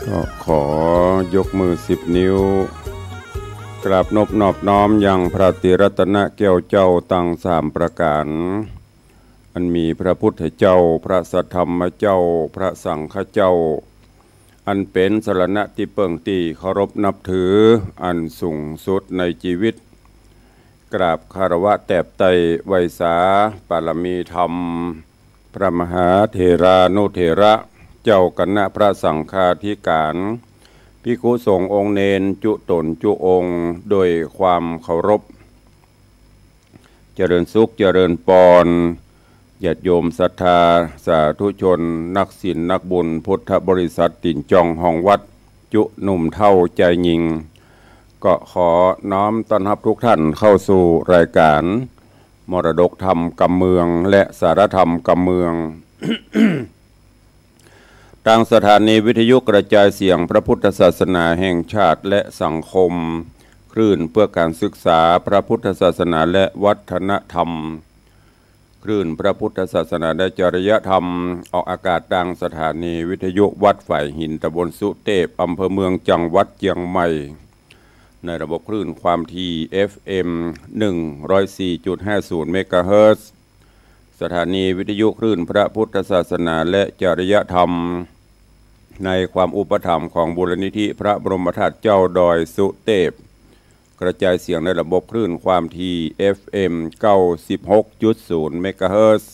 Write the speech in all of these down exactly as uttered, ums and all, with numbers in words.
ก็ขอยกมือสิบนิ้ว กราบนบนอบน้อมยังพระตรีรัตนแก้วเจ้าตังสามประก๋าน อันมีพระพุทธเจ้า พระสัทธรรมเจ้า พระสังฆเจ้า อันเป๋นสรณะตี้เปิ้งตี้เคารพนับถืออันสูงสุดในจีวิต กราบคารวะแตบไต้ไหว้สาปารมีธรรม พระมหาเถรานุเถระ เจ้าคณะพระสังฆาธิก๋าน ภิกขุสงฆ์องค์เณรจุ๊ต๋นจุ๊องค์ โดยความเคารพ เจริญสุขเจริญปอน ญาติโยมศรัทธาสาธุชน นักศีลนักบุญ พุทธบริษัทตี๋นจ่องห้องวัด จุ๊หนุ่มเฒ่าจายญิง ก็ขอน้อมต้อนฮับทุกท่านเข้าสู่รายก๋าน มรดกธรรมกำเมือง และสารธรรมกำเมือง ตางสถานีวิทยุกระจายเสียงพระพุทธศาสนาแห่งชาติและสังคม คลื่นเพื่อการศึกษาพระพุทธศาสนาและวัฒนธรรม คลื่นพระพุทธศาสนาและจริยธรรม ออกอากาศตางสถานีวิทยุวัดฝายหิน ตำบลสุเตพ อำเภอเมือง จังหวัดเจียงใหม่ ในระบบคลื่นความถี่เอฟเอ็ม หนึ่งร้อยสี่จุดห้าศูนย์เมกะเฮิรตซ์ สถานีวิทยุคลื่นพระพุทธศาสนาและจริยธรรม ในความอุปถัมภ์ของมูลนิธิพระบรมธาตุเจ้าดอยสุเตพ กระจายเสียงในระบบคลื่นความถี่เอฟเอ็ม เก้าสิบหกจุดศูนย์เมกะเฮิรตซ์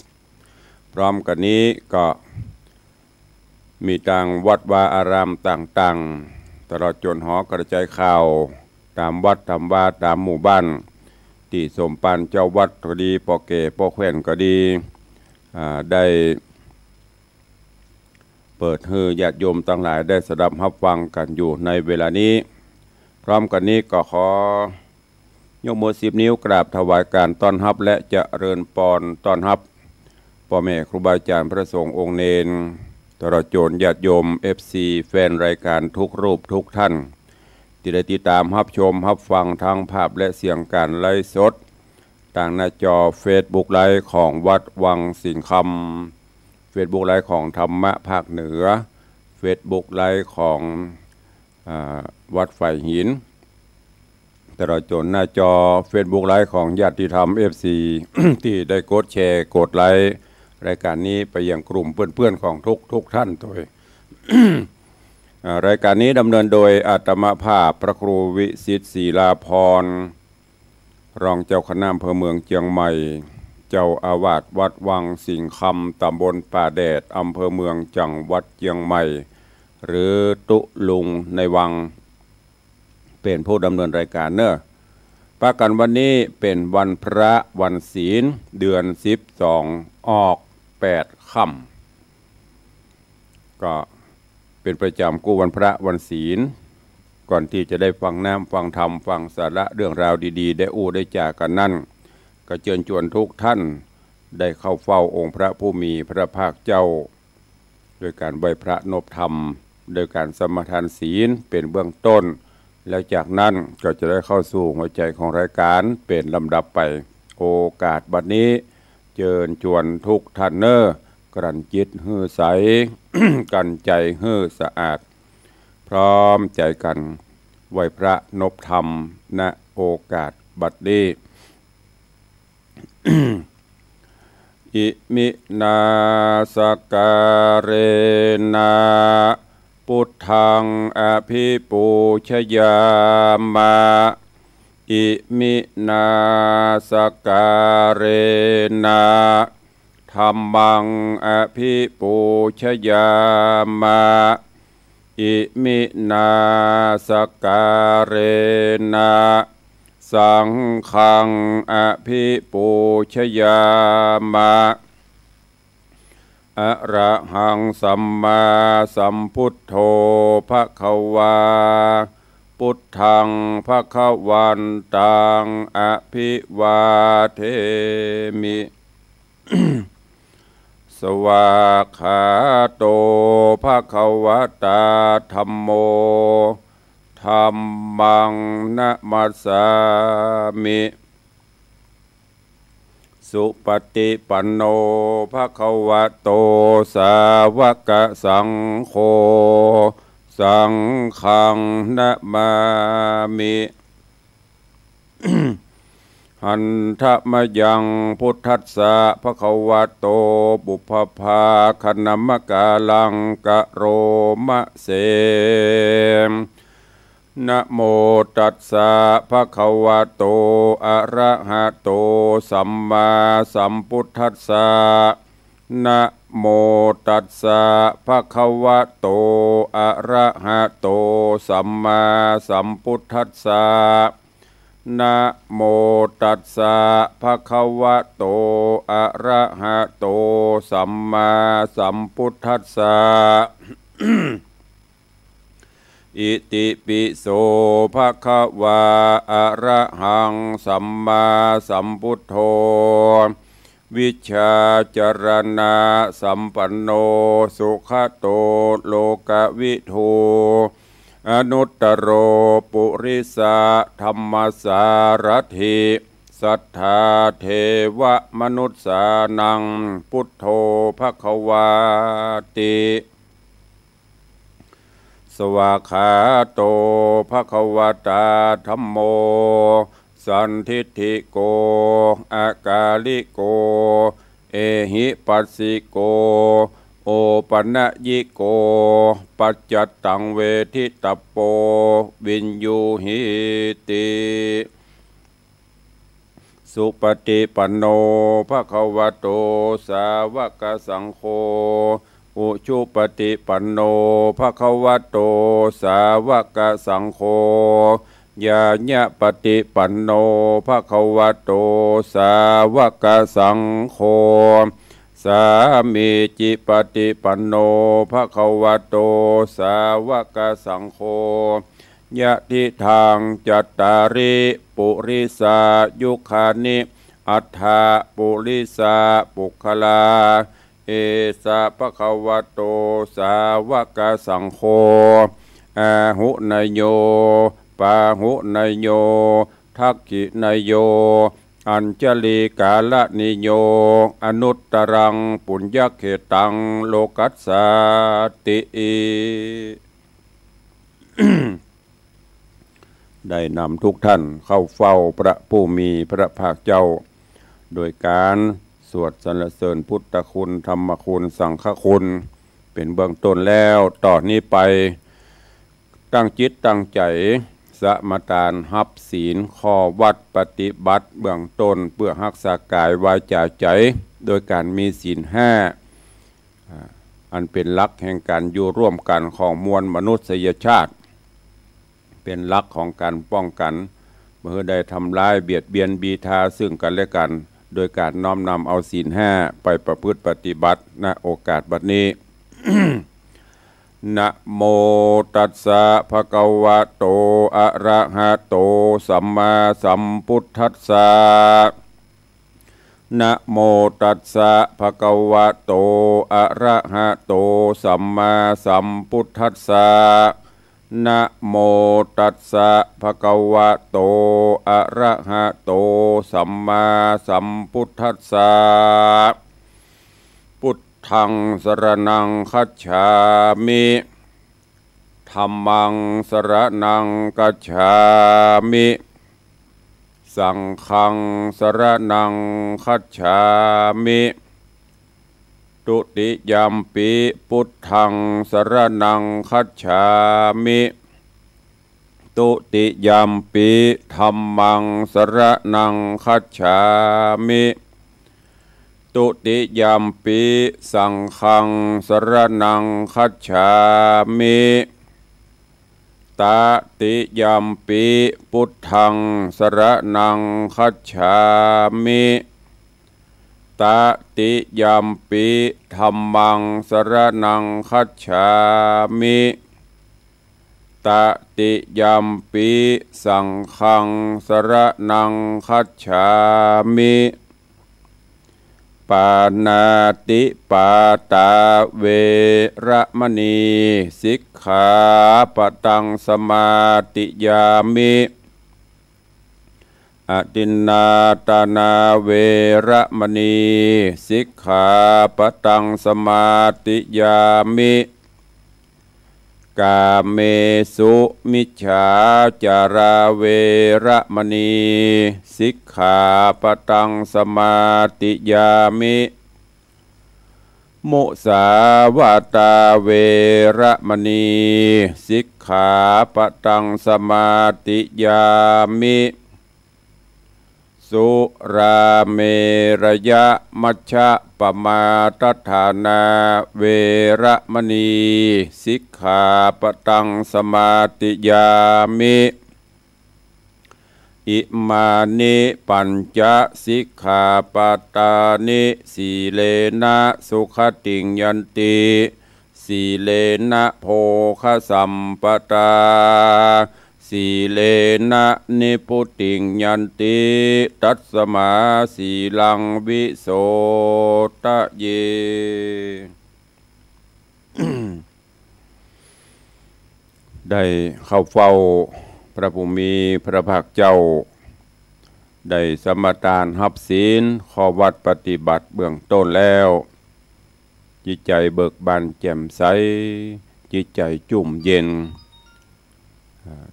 พร้อมกั๋นนี้ก็ มีตางวัดวาอารามต่างๆ ตลอดจ๋นหอกระจายข่าว ต๋ามวัดต๋ามวาต๋ามหมู่บ้าน ตี้สมภารเจ้าวัดก็ดี ป้อแก่ป้อแคว่นก็ดี อ่า ได้เปิดหื้อญาติโยมตังหลายได้สดับฮับฟังกั๋นอยู่ในเวลานี้ พร้อมกั๋นนี้ก็ขอ ยกมือสิบนิ้วกราบถวายก๋านต้อนฮับและเจริญปอนต้อนฮับ ป้อแม่ครูบาอาจ๋ารย์พระสงฆ์องค์เณร ตลอดจ๋นญาติโยมเอฟซีแฟนรายก๋านทุกรูปทุกท่าน ตี้ได้ติดต๋ามฮับชมฮับฟังทั้งภาพและเสียงก๋านไลฟ์สด ตางหน้าจอเฟซบุ๊กไลฟ์ของวัดวังสิงห์คำ เฟซบุ๊กไลฟ์ของธรรมะภาคเหนือ เฟซบุ๊กไลฟ์ของ อ่า วัดฝายหิน ตลอดจ๋นหน้าจอเฟซบุ๊กไลฟ์ของญาติธรรมเอฟซี ตี้ได้กดแชร์กดไลค์รายก๋านนี้ไปยังกลุ่มเปื้อนๆ ของทุกๆ ท่านตวย อ่า รายก๋านนี้ดำเนินโดยอาตมาภาพพระครูวิสิทธิ์ศิลาภรณ์ รองเจ้าคณะอำเภอเมืองเจียงใหม่ เจ้าอาวาสวัดวังสิงห์คำ ตำบลป่าแดด อำเภอเมือง จังหวัดเจียงใหม่ หรือตุ๊ลุงในวัง เป๋นผู้ดำเนินรายก๋านเน่อ ปะกั๋นวันนี้เป๋นวันพระวันศีล เดือนสิบสอง ออกแปดค่ำ ก็เป๋นประจ๋ำกู้วันพระวันศีล ก่อนตี้จะได้ฟังน้ำฟังธรรมฟังสาระเรื่องราวดีๆ ได้อู้ได้จ๋ากั๋นนั้น ก็เจิญจวนทุกท่านได้เข้าเฝ้าองค์พระผู้มีพระภาคเจ้า โดยก๋านไหว้พระนบธรรม โดยก๋านสมาทานศีลเป๋นเบื้องต้น แล้วจากนั้นก็จะได้เข้าสู่หัวใจ๋ของรายก๋านเป๋นลำดับไป โอกาสบัดนี้ เจิญจวนทุกท่านเน่อ กลั่นจิตหื้อใส กลั่นใจ๋หื้อสะอาด พร้อมใจ๋กั๋นไหว้พระนบธรรม ณ โอกาสบัดนี้ อิมินาสการะนะ Buddhaṃ abhipūjayāma. Iminā sakkārena dhammaṃ abhipūjayāma. Iminā sakkārena saṅghaṃ abhipūjayāma. Arahaṃ sammāsambuddho bhagavā. Buddhaṃ bhagavantaṃ abhivādemi. Svākkhāto bhagavatā dhammo. Dhammaṃ namassāmi. Supaṭipanno bhagavato sāvakasaṅgho. สังฆังนะมามิ หันทะมะยัง พุทธัสสะ ภะคะวะโต ปุพพะภาคะนะมะกาลัง กะโรมะเส นะโมตัสสะ ภะคะวะโต อะระหะโต สัมมาสัมพุทธัสสะ นะโมตัสสะ ภะคะวะโต อะระหะโต สัมมาสัมพุทธัสสะ นะโมตัสสะ ภะคะวะโต อะระหะโต สัมมาสัมพุทธัสสะ อิติปิโส ภะคะวา อะระหัง สัมมาสัมพุทโธ วิชชาจารณะสัมปันโน สุขะโต โลกะวิทู อนุตตโร ปุริสะธัมมสารถิ สัตถาเทวะมนุสสานัง พุทโธ ภะคะวาติ สวากขาโต ภะคะวะตา ธัมโม สันทิฏฐิโก อะกาลิโก เอหิปัสสิโก โอปะนะยิโก ปัจจัตตัง เวทิตะโป วิญญูหีติ สุปะติปันโน ภะคะวะโต สาวะกะสังโฆ อุชุปะติปันโน ภะคะวะโต สาวะกะสังโฆ ญาญะปะติปันโน ภะคะวะโต สาวะกะสังโฆ สามีจิปะติปันโน ภะคะวะโต สาวะกะสังโฆ ยะทิทัง จัตตาริ ปุริสายุคานิ อัฏฐะ ปุริสาปุคคลา เอสะ ภะคะวะโต สาวะกะสังโฆ อาหุเนโย ปาหุเนโย ทักขิเนโย อัญชลีกาลนิโย อนุตตรัง ปุญญเขตตัง โลกัสสาติ ได้นำทุกท่านเข้าเฝ้าพระผู้มีพระภาคเจ้า โดยการสวดสรรเสริญพุทธคุณ ธรรมคุณ สังฆคุณ เป็นเบื้องต้นแล้ว ต่อนี้ไป ตั้งจิตตั้งใจ๋สมาตานฮับศีล ข้อวัตรปฏิบัติเบื้องต้น เปื้อฮักษากายวาจาใจ๋ โดยการมีศีลห้า อ่า อันเป๋นหลักแห่งการอยู่ร่วมกั๋นของมวลมนุษยชาติ เป๋นหลักของการป้องกั๋น บ่หื้อได้ทำร้ายเบียดเบียนบีทาซึ่งกั๋นและกั๋น โดยการน้อมนำเอาศีลห้าไปประพฤติปฏิบัติ ณ โอกาสบัดนี้ นะโมตัสสะ ภะคะวะโต อะระหะโต สัมมาสัมพุทธัสสะ นะโมตัสสะ ภะคะวะโต อะระหะโต สัมมาสัมพุทธัสสะ นะโมตัสสะ ภะคะวะโต อะระหะโต สัมมาสัมพุทธัสสะ พุทธัง สรณัง คัจฉามิ ธัมมัง สรณัง คัจฉามิ สังฆัง สรณัง คัจฉามิ ทุติยัมปิ พุทธัง สรณัง คัจฉามิ ทุติยัมปิ ธัมมัง สรณัง คัจฉามิ ทุติยัมปิ สังฆัง สรณัง คัจฉามิ ตติยัมปิ พุทธัง สรณัง คัจฉามิ ตติยัมปิ ธัมมัง สรณัง คัจฉามิ ตติยัมปิ สังฆัง สรณัง คัจฉามิ ปาณาติปาตา เวระมะณี สิกขาปะตัง สมาธิยามิ อทินนาทานา เวระมะณี สิกขาปะตัง สมาธิยามิ กาเมสุมิจฉาจาราเวระมณี สิกขาปะตังสมาธิยามิ มุสาวาทาเวระมณี สิกขาปะตังสมาธิยามิ สุราเมรยะมัชฌะปะมาทฐานาเวระมณี สิกขาปะตังสมาธิยามิ อิมานิปัญจสิกขาปะตานิ สีเลนะสุขติงยันติ สีเลนะโภคสัมปะทา สีเลนะนิพพุติงยันติ ตัสมาสีลังวิโสทะเย ได้เข้าเฝ้าพระผู้มีพระภาคเจ้า ได้สมาทานฮับศีล ข้อวัตรปฏิบัติเบื้องต้นแล้ว จิตใจเบิกบานแจ่มใส จิตใจจุ่มเย็น อ่า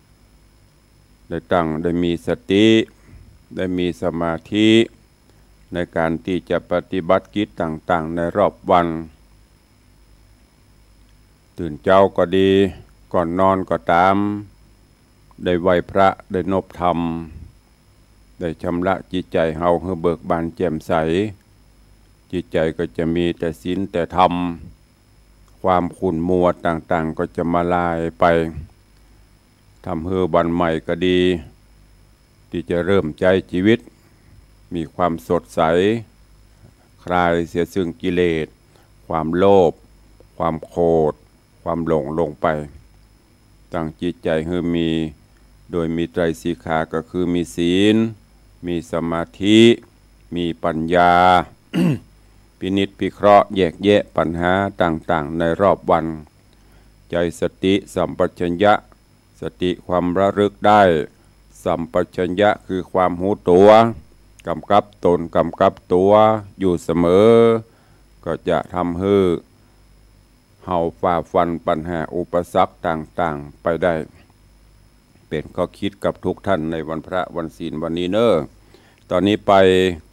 ได้ตั้ง ได้มีสติ ได้มีสมาธิ ในการตี้จะปฏิบัติกิจต่างๆ ในรอบวัน ตื่นเจ๊าก็ดี ก่อนนอนก็ต๋าม ได้ไหว้พระ ได้นบธรรม ได้ชำระจิตใจเฮาหื้อเบิกบานแจ่มใส จิตใจก็จะมีแต่ศีลแต่ธรรม ความขุ่นมัวต่างๆ ก็จะมาลายไป ทำหื้อวันใหม่ก็ดี ตี้จะเริ่มใจ๊จีวิต มีความสดใส คลายเสียซึ่งกิเลส ความโลภ ความโกรธ ความหลงลงไป ตั้งจิตใจหื้อมี โดยมีไตรสิกขา ก็คือมีศีล มีสมาธิ มีปัญญา พินิจพิเคราะห์แยกแยะปัญหาต่างๆ ในรอบวัน ใจ๊สติสัมปชัญญะ สติความระลึกได้ สัมปชัญญะคือความฮู้ตั๋ว กำกับตนกำกับตั๋วอยู่เสมอ ก็จะทำหื้อเฮาฝ่าฟันปัญหาอุปสรรคต่างๆ ไปได้ เป๋นข้อคิดกับทุกท่านในวันพระวันศีลวันนี้เน้อ ต๋อนนี้ไป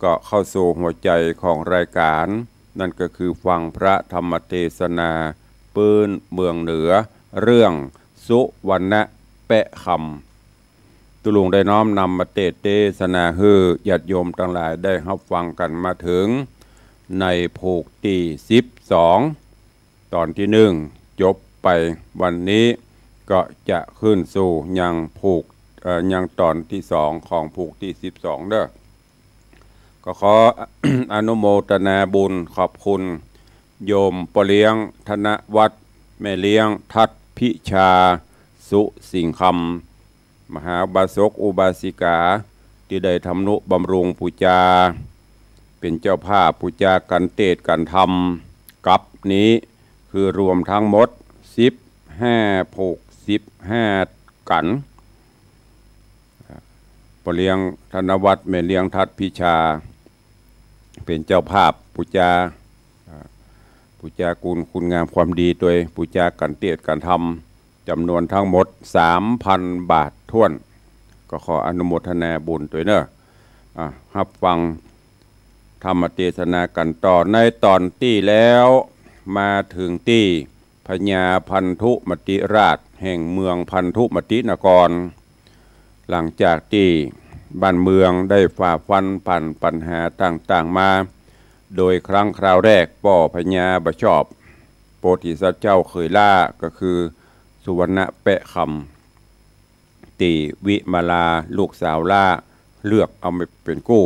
ก็เข้าสู่หัวใจ๋ของรายการ นั่นก็คือฟังพระธรรมเตสนาปื๊นเมืองเหนือ เรื่องสุวรรณแป๊ะคำ ตุ๊ลุงได้น้อมนำมาเตสน์เตสนาหื้อญาติโยมตังหลายได้ฮับฟังกั๋นมาเถิงในผูกตี้สิบสอง ต๋อนตี้หนึ่ง จบไป วันนี้ก็จะขึ้นสู่ยังผูก เอ่อ ยังต๋อนตี้สองของผูกตี้สิบสองเน้อ ก็ขอ อนุโมทนาบุญขอบคุณโยมป้อเลี้ยงธนวัฒน์ แม่เลี้ยงทัดพิชา สุสิงคำ มหาอุบาสกอุบาสิกา ตี้ได้ทำนุบำรุงปู๋จา เป๋นเจ้าภาพปู๋จากัณฑ์เตสน์กัณฑ์ธรรม กับนี้คือรวมทั้งหมดสิบห้าผูก สิบห้ากัณฑ์ ป้อเลี้ยงธนวัฒน์ แม่เลี้ยงทัดพิชา เป๋นเจ้าภาพปู๋จา อ่า ปู๋จากุณ คุณงามความดีตวย ปู๋จากัณฑ์เตสน์กัณฑ์ธรรม จ๋ำนวนทั้งหมดสามพันบาทถ้วน ก็ขออนุโมทนาบุญตวยเน้อ อ่า ฮับฟังธรรมเตสนากั๋นต่อ ในต๋อนตี้แล้ว มาเถิงตี้พญาพันธุมติราชแห่งเมืองพันธุมตินคร หลังจากตี้บ้านเมืองได้ฝ่าฟันผ่านปัญหาต่างๆ มา โดยครั้งคราวแรกป้อพญาบ่ชอบ โพธิสัตว์เจ้าเขยหล้าก็คือสุวรรณแป๊ะคำ ตี้วิมาลาลูกสาวหล้าเลือกเอามาเป๋นกู้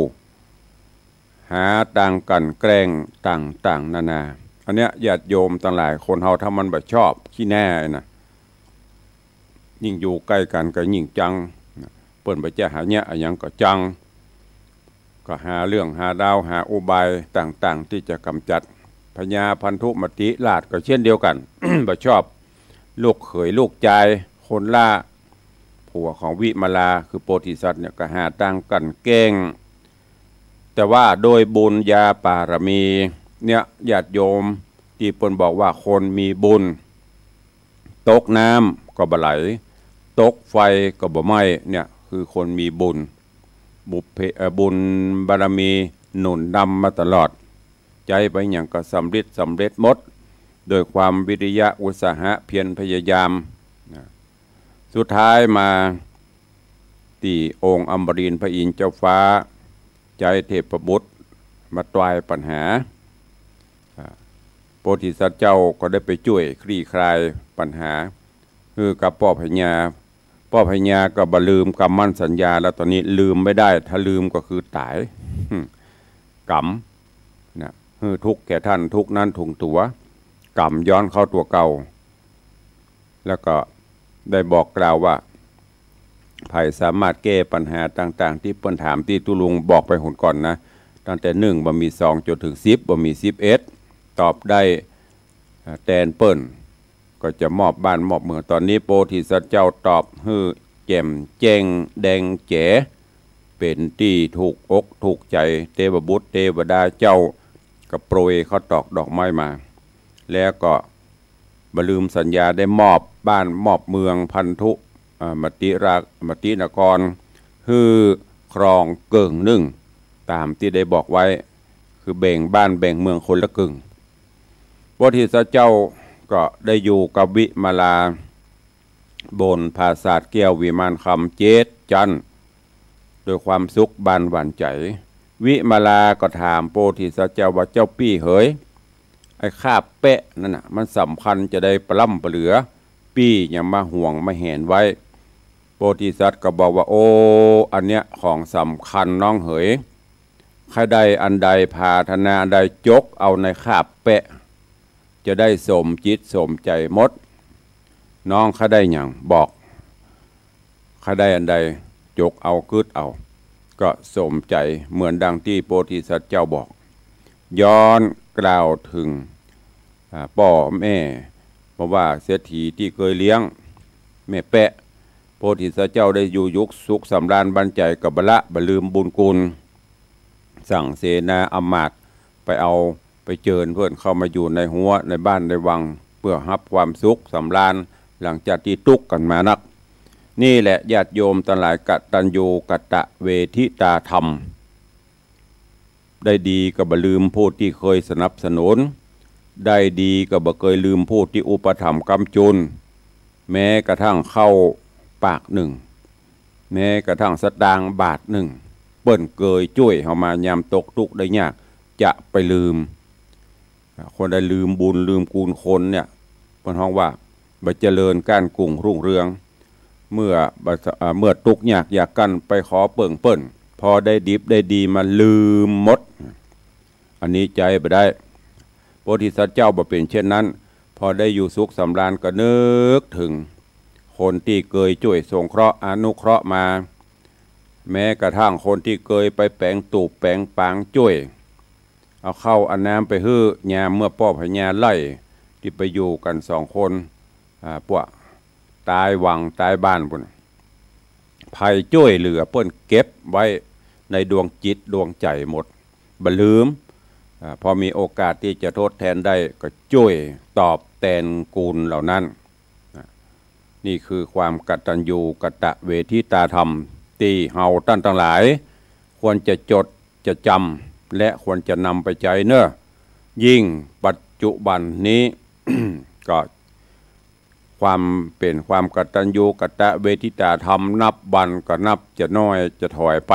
หาตางกลั่นแกล้งต่างๆ นานา อันเนี้ยญาติโยมตังหลาย คนเฮาถ้ามันบ่ชอบขี้หน้านะ ยิ่งอยู่ใก้กั๋นก็ยิ่งจัง เปิ้นบ่จะหาเยียะอะหยังก็จัง ก็หาเรื่องหาราวหาอุบายต่างๆ ตี้จะก๋ำจัด พญาพันธุมติราชก็เช่นเดียวกั๋น บ่ชอบลูกเขยลูกจายคนหล้า ผัวของวิมาลาคือโพธิสัตว์เนี่ย ก็หาตางกลั่นแกล้ง แต่ว่าโดยบุญญาปารมีเนี่ย ญาติโยมตี้เปิ้นบอกว่าคนมีบุญ ตกน้ำก็บ่ไหล ตกไฟก็บ่ไหม้ เนี่ยคือคนมีบุญ บุพเพ เอ่อ บุญบารมีหนุนนำมาตลอด ใจ๊ไปหยังก็สำเร็จ สำเร็จหมด โดยความวิริยะอุตสาหะเพียรพยายามนะ สุดท้ายมาตี้องค์อมรินทร์พระอินทร์เจ้าฟ้า ใจ๊เทพบุตรมาตวายปัญหา อ่า โพธิสัตว์เจ้าก็ได้ไปจ้วยคลี่คลายปัญหา คือกับป้อพญา ป้อพญาก็บ่ลืมกำมั่นสัญญาแล้ว ต๋อนนี้ลืมไม่ได้ ถ้าลืมก็คือต๋าย กรรมนะ คือทุกข์แก่ต้าน ทุกข์นั้นถุงตั๋ว กรรมย้อนเข้าตั๋วเก่า แล้วก็ได้บอกกล่าวว่า ใผสามารถแก้ปัญหาต่างๆ ตี้เปิ้นถามตี้ตุ๊ลุงบอกไปหนก่อนนะ ตั้งแต่หนึ่งบ่มีสองจ๋นเถิงสิบบ่มีสิบเอ็ด ตอบได้ อ่า แตนเปิ้น ก็จะมอบบ้านมอบเมือง ต๋อนนี้โพธิสัตว์เจ้าตอบหื้อแจ่มแจ้งแดงแจ๋ เป๋นตี้ถูกอกถูกใจ๋ เตวบุตรเตวดาเจ้าก็โปรยข้าวตอกดอกไม้มา แล้วก็บ่ลืมสัญญาได้มอบบ้านมอบเมืองพันธุ อ่า มติรา มตินคร หื้อครองเกิ่งนึ่ง ต๋ามตี้ได้บอกไว้ คือแบ่งบ้านแบ่งเมืองคนละเกิ่ง โพธิสัตว์เจ้าก็ได้อยู่กับวิมาลา บนปราสาทแก้ววิมานคำเจ็ดจั๊น โดยความสุขบานหวานใจ๋ วิมาลาก็ถามโพธิสัตว์เจ้าว่า เจ้าปี้เหย ไอ้คาบแปะนั้นน่ะ มันสำคัญจะใดปะล้ำปะเหลือ ปี้หยังมาห่วงมาแหนไว้ โพธิสัตว์ก็บอกว่า โอ้ อันเนี้ยของสำคัญน้องเหย ใค่ได้อันใด ผาถนาอันใด จกเอาในคาบแปะ จะได้สมจิตสมใจ๋หมด น้องใค่ได้หยังบอก ใค่ได้อันใด จกเอากึ๊ดเอา ก็สมใจ๋เหมือนดังตี้โพธิสัตว์เจ้าบอก ย้อนกล่าวเถิง อ่า ป้อแม่ บ่ว่าเศรษฐีตี้เกยเลี้ยง แม่แปะ โพธิสัตว์เจ้าได้อยู่สุขสำราญบานใจ๋ ก็บ่ละบ่ลืมบุญคุณ สั่งเสนาอำมาตย์ไปเอา ไปเจิญเปิ้นเข้ามาอยู่ในฮั้วในบ้านในวัง เปื้อฮับความสุขสำราญ หลังจากตี้ตุ๊กกั๋นมานัก นี่แหละญาติโยมตังหลาย กตัญญูกตเวทิตาธรรม ได้ดีก็บ่ลืมผู้ตี้เกยสนับสนุน ได้ดีก็บ่เกยลืมผู้ตี้อุปถัมภ์ค้ำจุน แม้กระทั่งข้าวปากนึ่ง แม้กระทั่งสตางค์บาทนึ่ง เปิ้นเกยจ้วยเฮามายามตกตุ๊กข์ได้ยาก จะไปลืม คนใดลืมบุญลืมคุณคนเนี่ย เปิ้นฮ้องว่าบ่เจริญก้านกุ่งรุ่งเรือง เมื่อบ่ เอ่อ เมื่อตุ๊กข์ยากอยากกั้นไปขอเปิ้งเปิ้น พอได้ดิบได้ดีมาลืมหมด อันนี้ใจ๊บ่ได้ โพธิสัตว์เจ้าบ่เป๋นเช่นนั้น พอได้อยู่สุขสำราญก็นึกเถิงคนตี้เกยจ้วยสงเคราะห์อนุเคราะห์มา แม้กระทั่งคนตี้เกยไปแป๋งตูบแป๋งปางจ้วย เอาข้าวเอาน้ำไปหื้อ ยามเมื่อป้อพญาไล่ตี้ไปอยู่กั๋นสองคน อ่า พวกตายวังตายบ้านปุ้น ใผจ้วยเหลือเปิ้นเก็บไว้ในดวงจิตดวงใจ๋หมด บ่ลืม อ่า พอมีโอกาสตี้จะทดแทนได้ก็จ้วยตอบแตนคุณเหล่านั้น อ่า นี่คือความกตัญญูกตเวทิตาธรรมตี้เฮาต้านตังหลาย ควรจะจดจะจ๋ำ และควรจะนำไปใจ๊เน่อ ยิ่งปัจจุบันนี้ ก็ความเป๋นความกตัญญูกตเวทิตาธรรม นับวันก็นับจะน้อยจะถอยไป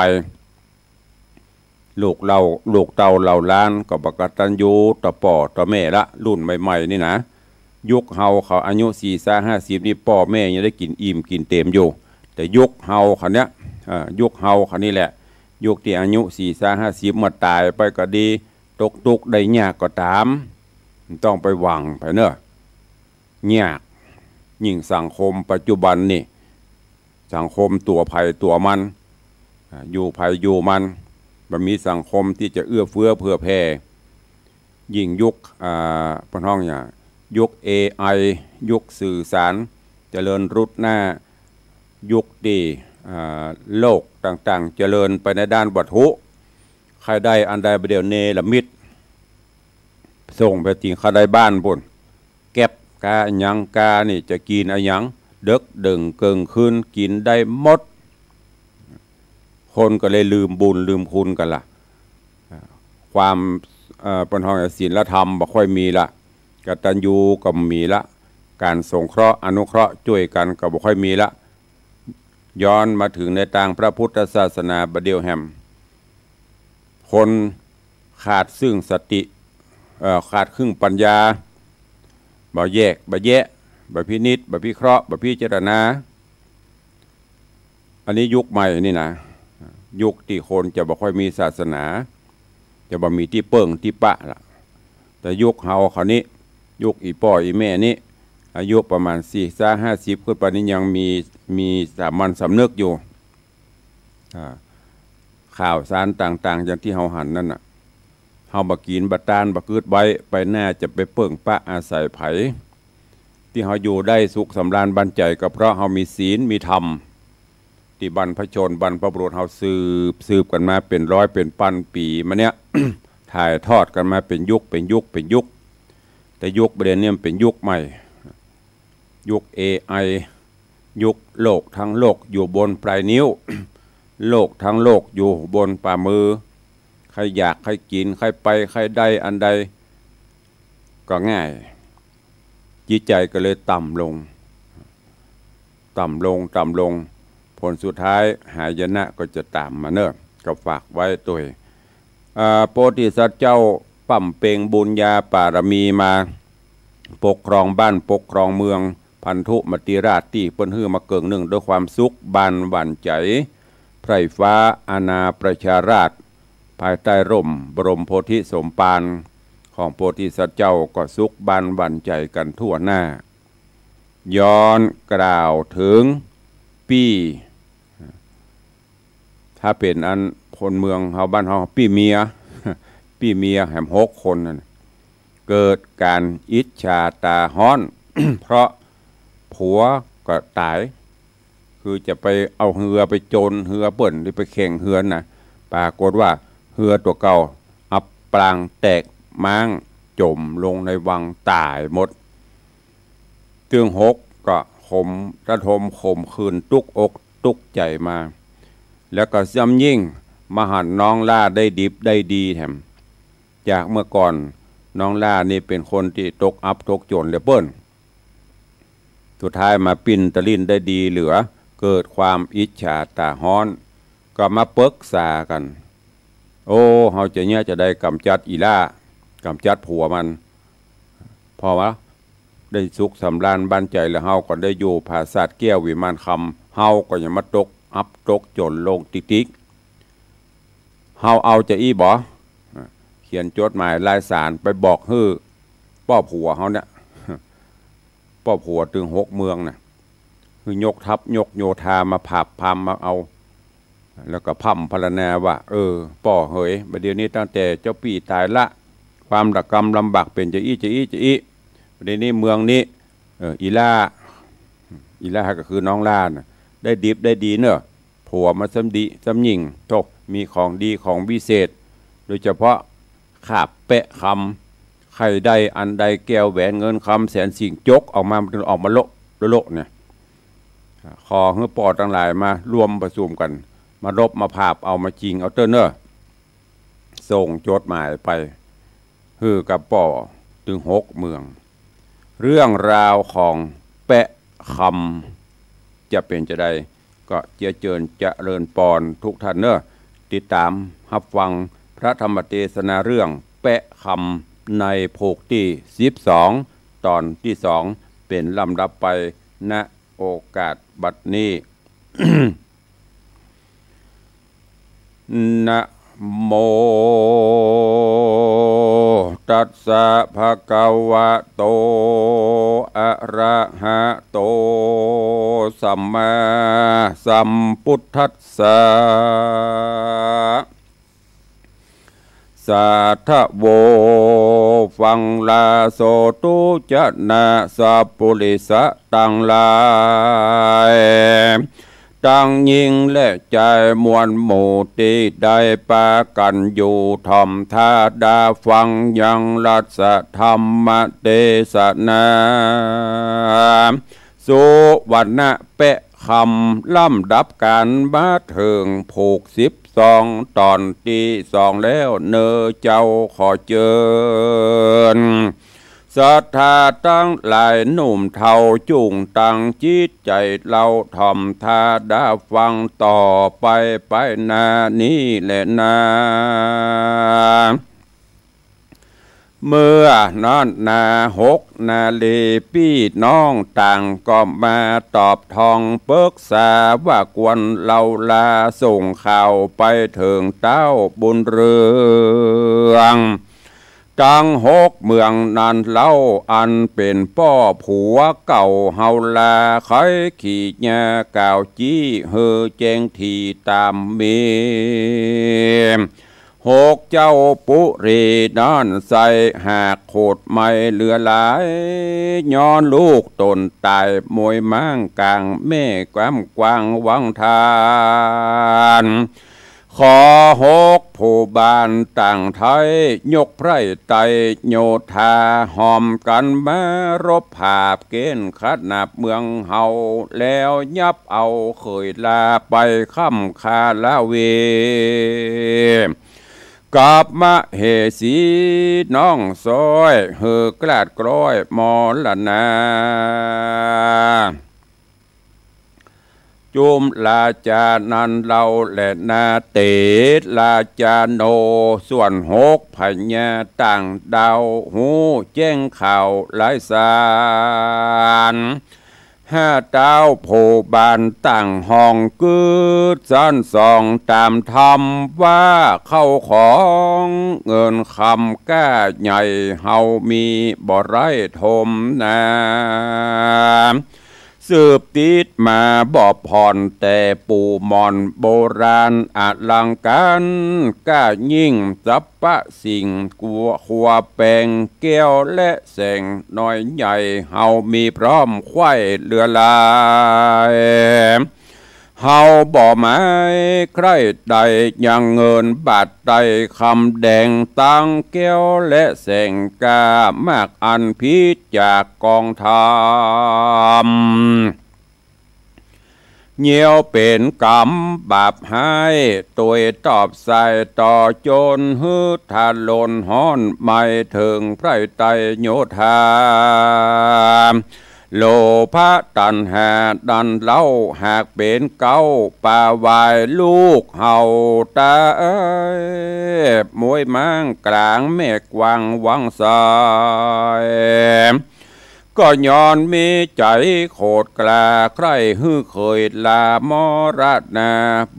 ลูกเหล่า ลูกเต้าเหล่าหลานก็บ่กตัญญูต่อป้อต่อแม่ละ รุ่นใหม่ๆ นี่นะ ยุคเฮาเขาอายุสี่ซาห้าสิบนี่ ป้อแม่ยังได้กิ๋นอิ่มกิ๋นเต๋มอยู่ แต่ยุคเฮาเขาเนี้ย เอ่อ ยุคเฮาเขานี่แหละ ยุคตี้อายุสี่ซาห้าสิบ เมื่อต๋ายไปก็ดี ตกตุ๊กข์ได้ยากก็ต๋าม บ่ต้องไปหวังใผเน่อ ยาก ยิ่งสังคมปัจจุบันนี่ สังคมตั๋วใผตั๋วมัน อ่า อยู่ใผอยู่มัน บ่มีสังคมตี้จะเอื้อเฟื้อเผื่อแผ่ ยิ่งยุค อ่า เปิ้นฮ้องหยัง ยุค เอไอ ยุคสื่อสาร เจริญรุดหน้า ยุคตี้ อ่า โลกต่างๆ เจริญไปในด้านวัตถุ ใค่ได้อันใดบ่าเดี่ยวเนรมิต ส่งไปเถิงใค่ได้บ้านปุ้น แก๊บ กาอะหยัง กานี่จะกิ๋นอะหยัง เดิ็กเดิ่งเกิ่งคืนกิ๋นได้หมด คนก็เลยลืมบุญลืมคุณกั๋นละ ความ เอ่อ เปิ้นฮ้องศีลธรรมบ่ค่อยมีละ กตัญญูก็บ่มีละ ก๋านสงเคราะห์อนุเคราะห์จ้วยกั๋นก็บ่ค่อยมีละ ย้อนมาเถิงในตางพระพุทธศาสนาบ่าเดี่ยวแหม คนขาดซึ่งสติ เอ่อ ขาดซึ่งปัญญา บ่แยก บ่แยะ บ่พินิจ บ่พิเคราะห์ บ่พิจารณา อันนี้ยุคใหม่นี่นะ ยุคตี้คนจะบ่ค่อยมีศาสนา จะบ่มีตี้เปิ้งตี้ปะละ แต่ยุคเฮาคราวนี้ ยุคอี่ป้ออี่แม่นี้ อายุประมาณสี่สิบห้าสิบขึ้นไปนี่ยังมี มีสามัญสำนึกอยู่ อ่า ข่าวสารต่างๆ อย่างตี้เฮาหันนั่นน่ะ เฮาบ่กิ๋นบ่ตานบ่กึ๊ดไว้ ไปหน้าจะไปเปิ้งปะอาศัยใผ ตี้เฮาอยู่ได้สุขสำราญบันใจ๋ก็เพราะเฮามีศีลมีธรรม ตี้บรรพชนบรรพบุรุษเฮาสืบ สืบกั๋นมาเป๋นร้อยเป๋นปันปี๋มาเนี่ย ถ่ายทอดกั๋นมาเป๋นยุค เป๋นยุค เป๋นยุค แต่ยุคบ่าเดี่ยวนี้มันเป๋นยุคใหม่ ยุค เอไอ ยุคโลกตังโลกอยู่บนปลายนิ้ว โลกตังโลกอยู่บนฝ่ามือ ใค่อยากใค่กิ๋น ใค่ไปใค่ได้อันใดก็ง่าย จิตใจ๋ก็เลยต่ำลง ต่ำลง ต่ำลง ผลสุดท้ายหายนะก็จะต๋ามมาเนาะ ก็ฝากไว้ตวย อ่า โพธิสัตว์เจ้าบำเพ็งบุญญาบารมีมา ปกครองบ้านปกครองเมือง พันธุมติราชตี้เปิ้นหื้อมาเกิ่งนึ่งด้วยความสุข บ้านหวั่นใจ๋ ไพร่ฟ้าอาณาประชาราษฎร์ ภายใต้ร่มบรมโพธิสมภารของโพธิสัตว์เจ้าก็สุขบ้านหวั่นใจ๋กั๋นทั่วหน้า ย้อนกล่าวเถิงปี้ ถ้าเป๋นอันคนเมืองเฮาบ้านเฮา ปี้เมีย ปี้เมียแหมหกคนนั่น เกิดก๋านอิจฉาต๋าฮ้อน เพราะผัวก็ต๋าย คือจะไปเอาเฮือไปโจนเฮือเปิ้น หรือไปแข่งเฮือน่ะ ปรากฏว่าเฮือตั๋วเก่าอับปางแตกม้างจ๋มลงในวังต๋ายหมด ตึงหกก็ขม ระทมขมขื่นตุ๊กอกตุ๊กใจ๋มา แล้วก็ซ้ำยิ่งมาหันน้องหล้าได้ดิบได้ดีแถม จากเมื่อก่อนน้องหล้านี่เป๋นคนตี้ตกอับตกจ๋นเหลือเปิ้น สุดท้ายมาปิ้นตะลิ้นได้ดีเหลือ เกิดความอิจฉาต๋าฮ้อน ก็มาปึกษากั๋น โอ้ เฮาจะเยียะจาใดก๋ำจัดอี่หล้า ก๋ำจัดผัวมัน เพราะว่าได้สุขสำราญบันใจ๋แล้ว เฮาก็ได้อยู่ผาสาทแก้ววิมานคำ เฮาก็ยังมาตกอับตกจ๋นลงติ๊กๆ เฮาเอาจาอี้บ่ เขียนจดหมายลายสารไปบอกหื้อป้อผัวเฮาเนี่ย ป้อผัวตึงหกเมืองน่ะ หื้อยกทัพยกโยธามาผาบพามมาเอา แล้วก็พร่ำพรรณนาว่า เออ ป้อเหย บ่าเดี่ยวนี้ตั้งแต่เจ้าปี้ต๋ายละ ความระกำลำบากเป๋นจาอี้จาอี้จาอี้ บ่าเดี่ยวนี้เมืองนี้ เออ อี่หล้า อี่หล้าก็คือน้องหล้าน่ะ ได้ดิบได้ดีเนาะ ผัวมาซ้ำดีซ้ำยิ่ง โธ่ มีของดีของวิเศษ โดยเฉพาะขาบแปะคำ ใค่ได้อันใดแก้วแหวนเงินคำแสนสิ่ง จกออกมา มันออกมาโละโละเนี่ย ขอหื้อป้อตังหลายมารวมประชุมกั๋น มาลบมาผาบเอามาจิงเอาเต๊อะเนาะ ส่งจดหมายไป หื้อกับป้อตึงหกเมือง เรื่องราวของแปะคำจะเป๋นจาใด ก็เจียเจิญเจริญปอนทุกท่านเนาะ ติดต๋ามฮับฟังพระธรรมเตสนาเรื่องแปะคำในผูกตี้สิบสอง ต๋อนตี้สอง เป๋นลำดับไป ณ โอกาสบัดนี้ นะโม ตัสสะ ภะคะวะโต อะระหะโต สัมมาสัมพุทธัสสะ สาธะโว ฟังลาโสตุจะนะ สัพปุริสะตังหลาย ตังญิงและจายมวลหมู่ตี้ได้ปากั๋นอยู่ถ่อมต๋าดาฟังยังรัตถธรรมเตสนา สุวรรณะแปะคำ ลำดับกั๋นมาเถิงผูกสิบสอง ต๋อนตี้สองแล้วเน่อเจ้า ขอเจิญ ศรัทธาตังหลายหนุ่มเฒ่าจุ่งตั้งจิตใจ๋เล่าถ่อมต๋าดาฟังต่อไปไปหน้านี้แลนา เมื่อนั้นนา หกนารีย์ ปี้น้องต่างก็มาตอบทองปึกษาว่ากวนเล่าลาส่งข่าวไปเถิงเต้าบุญเรือง ตังหกเมืองนั้นเล่า อันเป๋นป้อผัวเก่าเฮาลา ใค่ขี่ญาก่าวจี้หื้อแจ้งถี่ต๋ามมี หกเจ้าปุรีนั้นใส่หากโขดไหม้เหลือหลาย ย้อนลูกต๋นต๋ายมวยม้างก๋างแม่ก้ำกว้างวังทาน ขอหกผู้บ้านต่างไท้ยกไพร่ไตรโยธา หอมกั๋นมารบผาบเก้นขนาบเมืองเฮา แล้วยับเอาเขยลาไปค่ำคาละเว กับมเหสีน้องซ้อย หื้อกลาดกล้อยมรณา จุมราจานั้นเล่าแลนา เตสราจาโน ส่วนหกพญาต่างดาว ฮู้แจ้งข่าวหลายสาร ห้าเต้าผู้บ้านต่างฮ้องกึ๊ดสันสองต๋ามธรรมว่า เข้าของเงินคำก้าใหญ่เฮามีบ่ไร้ถมนา สืบติดมาบ่ผ่อนแต่ปู่หม่อน โบราณอลังก๋าร ก้ายิ่งสรรพสิ่ง กัวครัวแปงแก้วและแสง น้อยใหญ่เฮามีพร้อมไขว้เหลือหลาย เฮาบ่หมายใคร่ใดยังเงินบาทไตรคำแดง ตังแก้วและแสงก้ามากอันพิษจากกองธรรม เยียวเป๋นกรรมบาปฮ้าย ตวยตอบใส่ต่อจนหื้อทะลนฮ้อนไหม้เถิงไพร่ไตรโยธา โลภะตัณหานั้นเล่าหากเป๋นเก๊า ปาวายลูกเฮาต๋าย มวยม้างก๋างแม่กว้างวังทราย ก็ย้อนมีใจ๋โขดกล้า ใคร่หื้อเขยลามรณา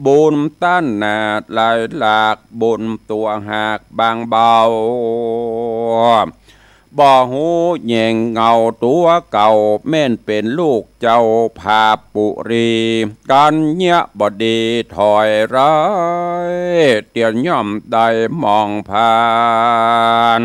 บุญต้านหน้าหลายหลาก บุญตั๋วหากบางเบา บ่ฮู้แยงเงาตั๋วเก่า แม่นเป๋นลูกเจ้าผาบปุรี กัญญะบดีถอยร้าย เตียนย่อมได้มองผ่าน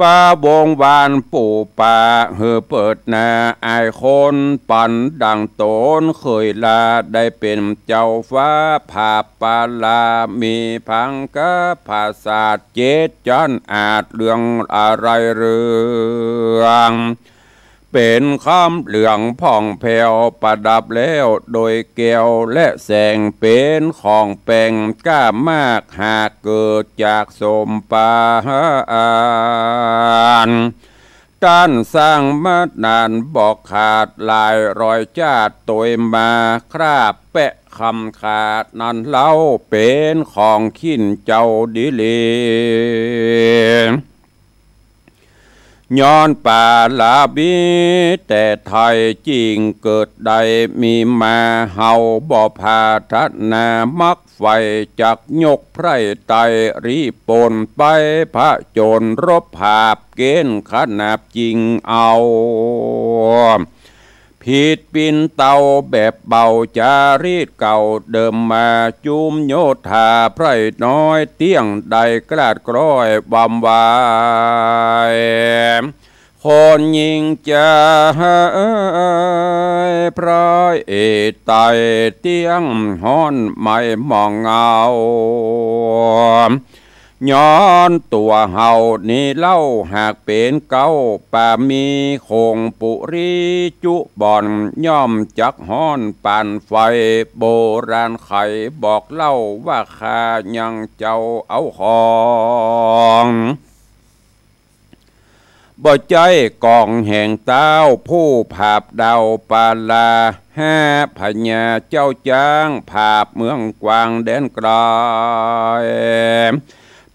ปาวงวานปู่ป่าหื้อเปิดหน้าอายคน ปันดังต๋นเขยลาได้เป๋นเจ้าฟ้า ผาบปารามีพังกะผาสาทเจ็ดจั๊นอาจเรืองอารายเรือง เป๋นคำเหลืองผ่องแผ้วประดับแล้วโดยแก้วและแสง เป๋นของแปงก้ามากหากเกิดจากสมปาหาร ต้านสร้างมานานบ่ขาดหลายร้อยจาติ ตวยมาคราบแปะคำขาดนั้นเล่า เป๋นของขิ้นเจ้าดีหลี ย้อนปารามีแต่ไท้จริง เกิดได้มีมาเฮาบ่ผาดถนา มักใฝ่จักยกไพร่ไตรรีบปนไปผจญรบผาบเก้นขนาบจริงเอา ผิดปิ้นเต้าแบบเบา จารีตเก่าเดิมมา จุมโยธาไพร่น้อยเตี้ยงได้กลาดกล้อยวำวาย ข คนหญิงจาย พระเอกไต่เตี้ยงฮ้อนไหม้หม้อเงา ย้อนตั๋วเฮานี้เล่าหากเป๋นเก๊า ป่ามีคงปุรีจุบ่อน ย่อมจักฮ้อนปานไฟ โบราณไขบอกเล่าว่าข้ายังเจ้าเอาของ บ่ใจ้กองแห่งเต๊าผู้ผาบดาวปาลา ห้าพญาเจ้าจ๊างผาบเมืองกวางแดนไกล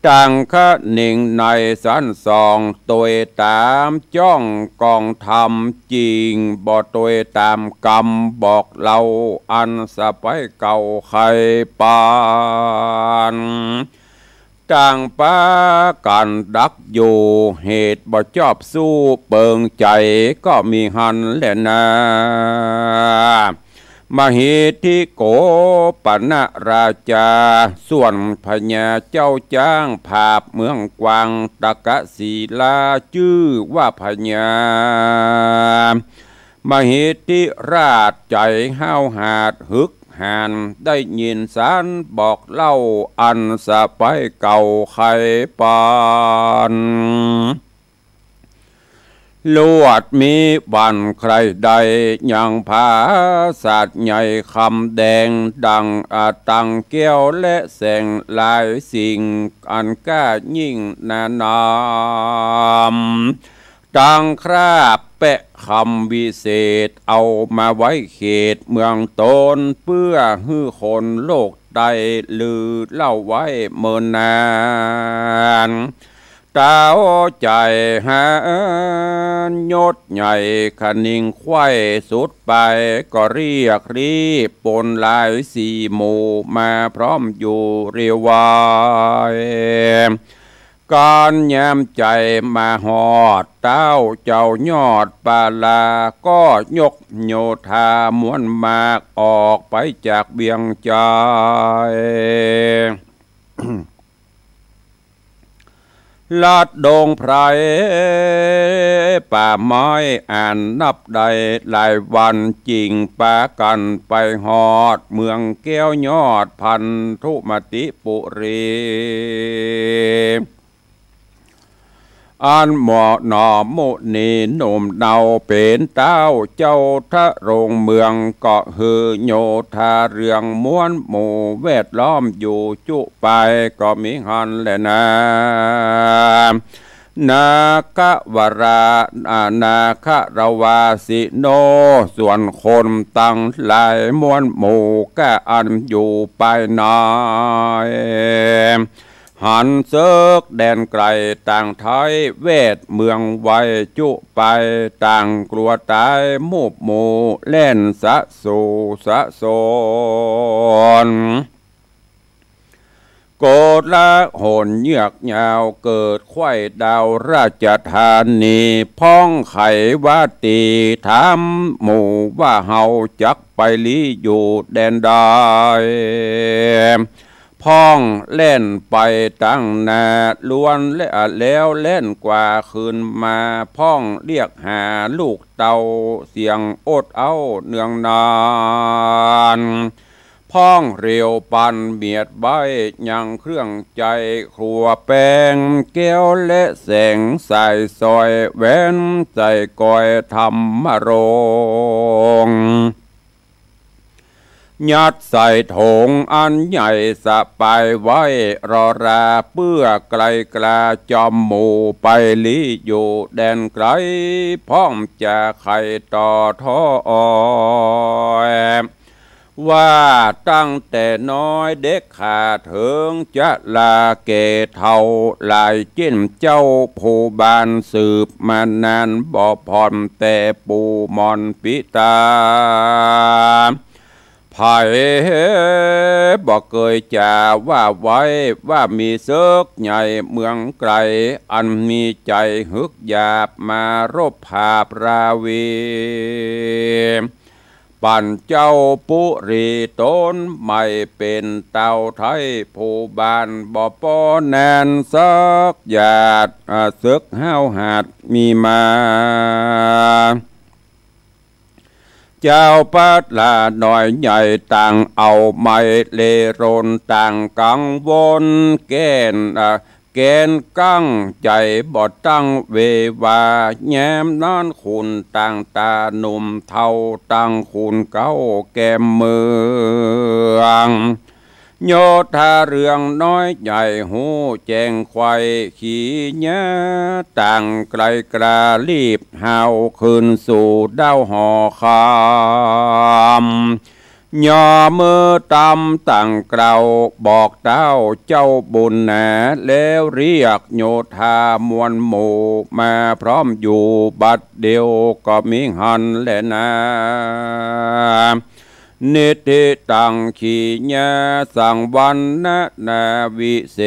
ต่างคะนิงในสันสอง ตวยต๋ามจ้องกองธรรมจริง บ่ตวยต๋ามกำบอกเล่าอันสะใป๊เก่าใค่ปาน ต่างปากั๋นดักอยู่ เหตุบ่จอบสู้เปิงใจ๋ก็มีหั้นแลนา มหิทธิโกปนราจา ส่วนพญาเจ้าจ๊างผาบเมืองกวางตะกะศิลา จื้อว่าพญา มหิทธิราชใจ๋ห้าวหาญหึกหาญ ได้ยินสันบอกเล่าอันสะใป๊เก่าใค่ปาน ลวดมีวันใคร่ได้ยังผาสาทใหญ่คำแดง ดั่งอตังแก้วและแสงหลายสิ่ง อันกล้ายิ่งนานาม ตังคราบแปะคำวิเศษ เอามาไว้เขตเมืองตน เปื้อหื้อคนโลกได้ลือเล่าไว้เมินนาน เต๊าใจ๋หาญยศใหญ่คะนิงไขว้สุดไป ก็เรียกรีบปนหลายสี่หมู่ มาพร้อมอยู่เรียวไว ก๋านยามใจ๋มาฮอดเต๊าเจ้ายอดปาลา ก็ยกโยธาม้วนมากออกไปจากเวียงใจ๋ ลัดดงไพรป่าไม้อันนับได้หลายวัน จึงปากั๋นไปฮอดเมืองแก้วยอดพันธุมติปุรี อันหมอหนอมุนีหนุ่มเนาเป๋นเต๊าเจ้าทะโรงเมือง ก็หื้อโยธาเรืองม้วนหมู่แวดล้อมอยู่จุไป ก็มีหั้นแลนา นาคะวรา อา นาคะรวาสิโน ส่วนคนตังหลายม้วนหมู่ก้าอันอยู่ภายใน หันเสิกแดนไกลต่างไท้แวดเมืองไวจุไป ต่างกลัวต๋ายมูบหมู่แล่นสะสู่สะสน โกลาหลเยือกยาวเกิดไขว้ดาวราชธานี พ่องไขว่าตี๋ถามหมู่ว่าเฮาจักไปลี้อยู่แดนใด พ่องแล่นไปตังหน้าล้วนและแล้วแล่นกว่าคืนมา พ่องเรียกหาลูกเต้าเสียงอดเอาเนืองนาน พ่องเรียวปันเมียดใบ้ยังเครื่องใจ๊ ครัวแป้งแก้วและแสงสายสอย แหวนใส่กอยธรรมรงค์ ยัดใส่ถงอันใหญ่สะปายไว้ รอราเปื้อไกลกลาจอมหมู่ไปลี้อยู่แดนไกล พ่องจะใค่ต่อถ้อย ว่าตั้งแต่น้อยเด็กข้าเถิงจะลาแก่เฒ่า หลายเจ้นเจ้าผู้บานสืบมานานบ่ผ่อนแต่ปู่หม่อนปิตา ใผบ่เกยจ๋าว่าไว้ ว่ามีเสิกใหญ่เมืองไกล อันมีใจ๋หึกหยาบมารบผาบราวี ปั๋นเจ้าปุรีต๋น ไม่เป๋นเต้าไท้ผู้บ้าน บ่ปอแน่นสักหยาด อ่า เสิกห้าวหาดมีมา เจ้าประหลาดน้อยใหญ่ต่างเอาไม้เลรน ต่างกังวลแก่น อ่า แก่นกังใจ๋บ่ตั้งเววา แย้มนั้นขุนต่างต๋าหนุ่มเฒ่า ต่างขุนเก๊าแก่มเมือง โยธาเรื่องน้อยใหญ่ฮู้แจ้งไขว่ ขีญาต่างไกลกล้ารีบหาวขึ้นสู่ดาวหอคำ ย่อมือตำต่างเกล้าบอกเต้าเจ้าบุญหนา แล้วเรียกโยธามวลหมู่มาพร้อมอยู่บัดเดียวก็มิหั้นแลนา นิธิตัง ขีญาสังวรรณนาวิเศ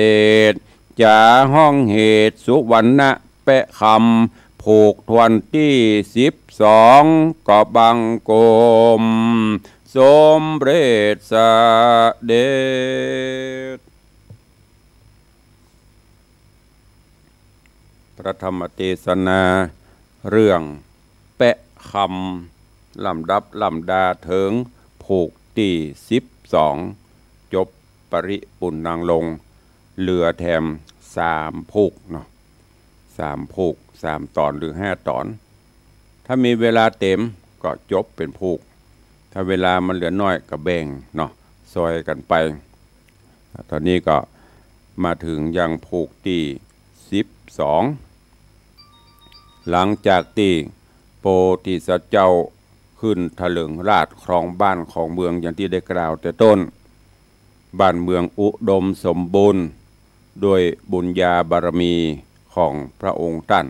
ษ จ๋าฮ้องเหตุสุวรรณะแปะคำ ผูกถ้วนตี้สิบสอง ก็บังคมสมเร็จเสด็จ พระธรรมเตสนาเรื่องแปะคำ ลำดับลำดาเถิงผูกตี้สิบสอง จบปริปุณณังลง เหลือแถมสามผูกเนาะ สามผูก สามต๋อนหรือห้าต๋อน ถ้ามีเวลาเต๋มก็จบเป๋นผูก ถ้าเวลามันเหลือน้อยก็แบ่งเนาะ ซอยกั๋นไป ต๋อนนี้ก็มาเถิงยังผูกตี้สิบสอง หลังจากตี้โพธิสัตว์เจ้าขึ้นถลิงราชย์ครองบ้านครองเมืองอย่างตี้ได้กล่าวแต่ต้น บ้านเมืองอุดมสมบูรณ์ด้วยบุญญาบารมีของพระองค์ต้าน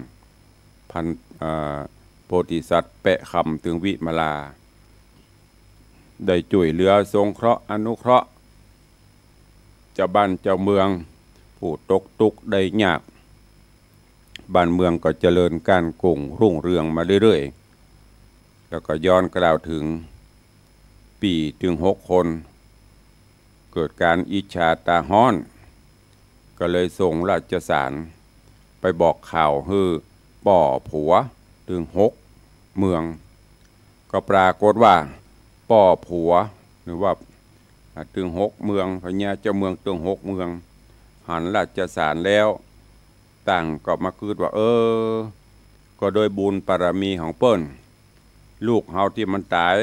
พัน เอ่อ โพธิสัตว์แปะคำเถิงวิมลา ได้จ้วยเหลือสงเคราะห์อนุเคราะห์ เจ้าบ้านเจ้าเมืองผู้ตกตุ๊กข์ได้ยาก บ้านเมืองก็เจริญก้านกุ้งรุ่งเรืองมาเรื่อยๆ แล้วก็ย้อนกล่าวเถิงปี้เถิงหกคน เกิดก๋านอิจฉาต๋าฮ้อน ก็เลยส่งราชสารไปบอกข่าวหื้อป้อผัวเถิงหกเมือง ก็ปรากฏว่าป้อผัว หรือว่า อ่า เถิงหกเมือง พญาเจ้าเมืองเถิงหกเมือง หันราชสารแล้ว ต่างก็มากึ๊ดว่า เออ ก็โดยบุญบารมีของเปิ้น ลูกเฮาตี้มันต๋าย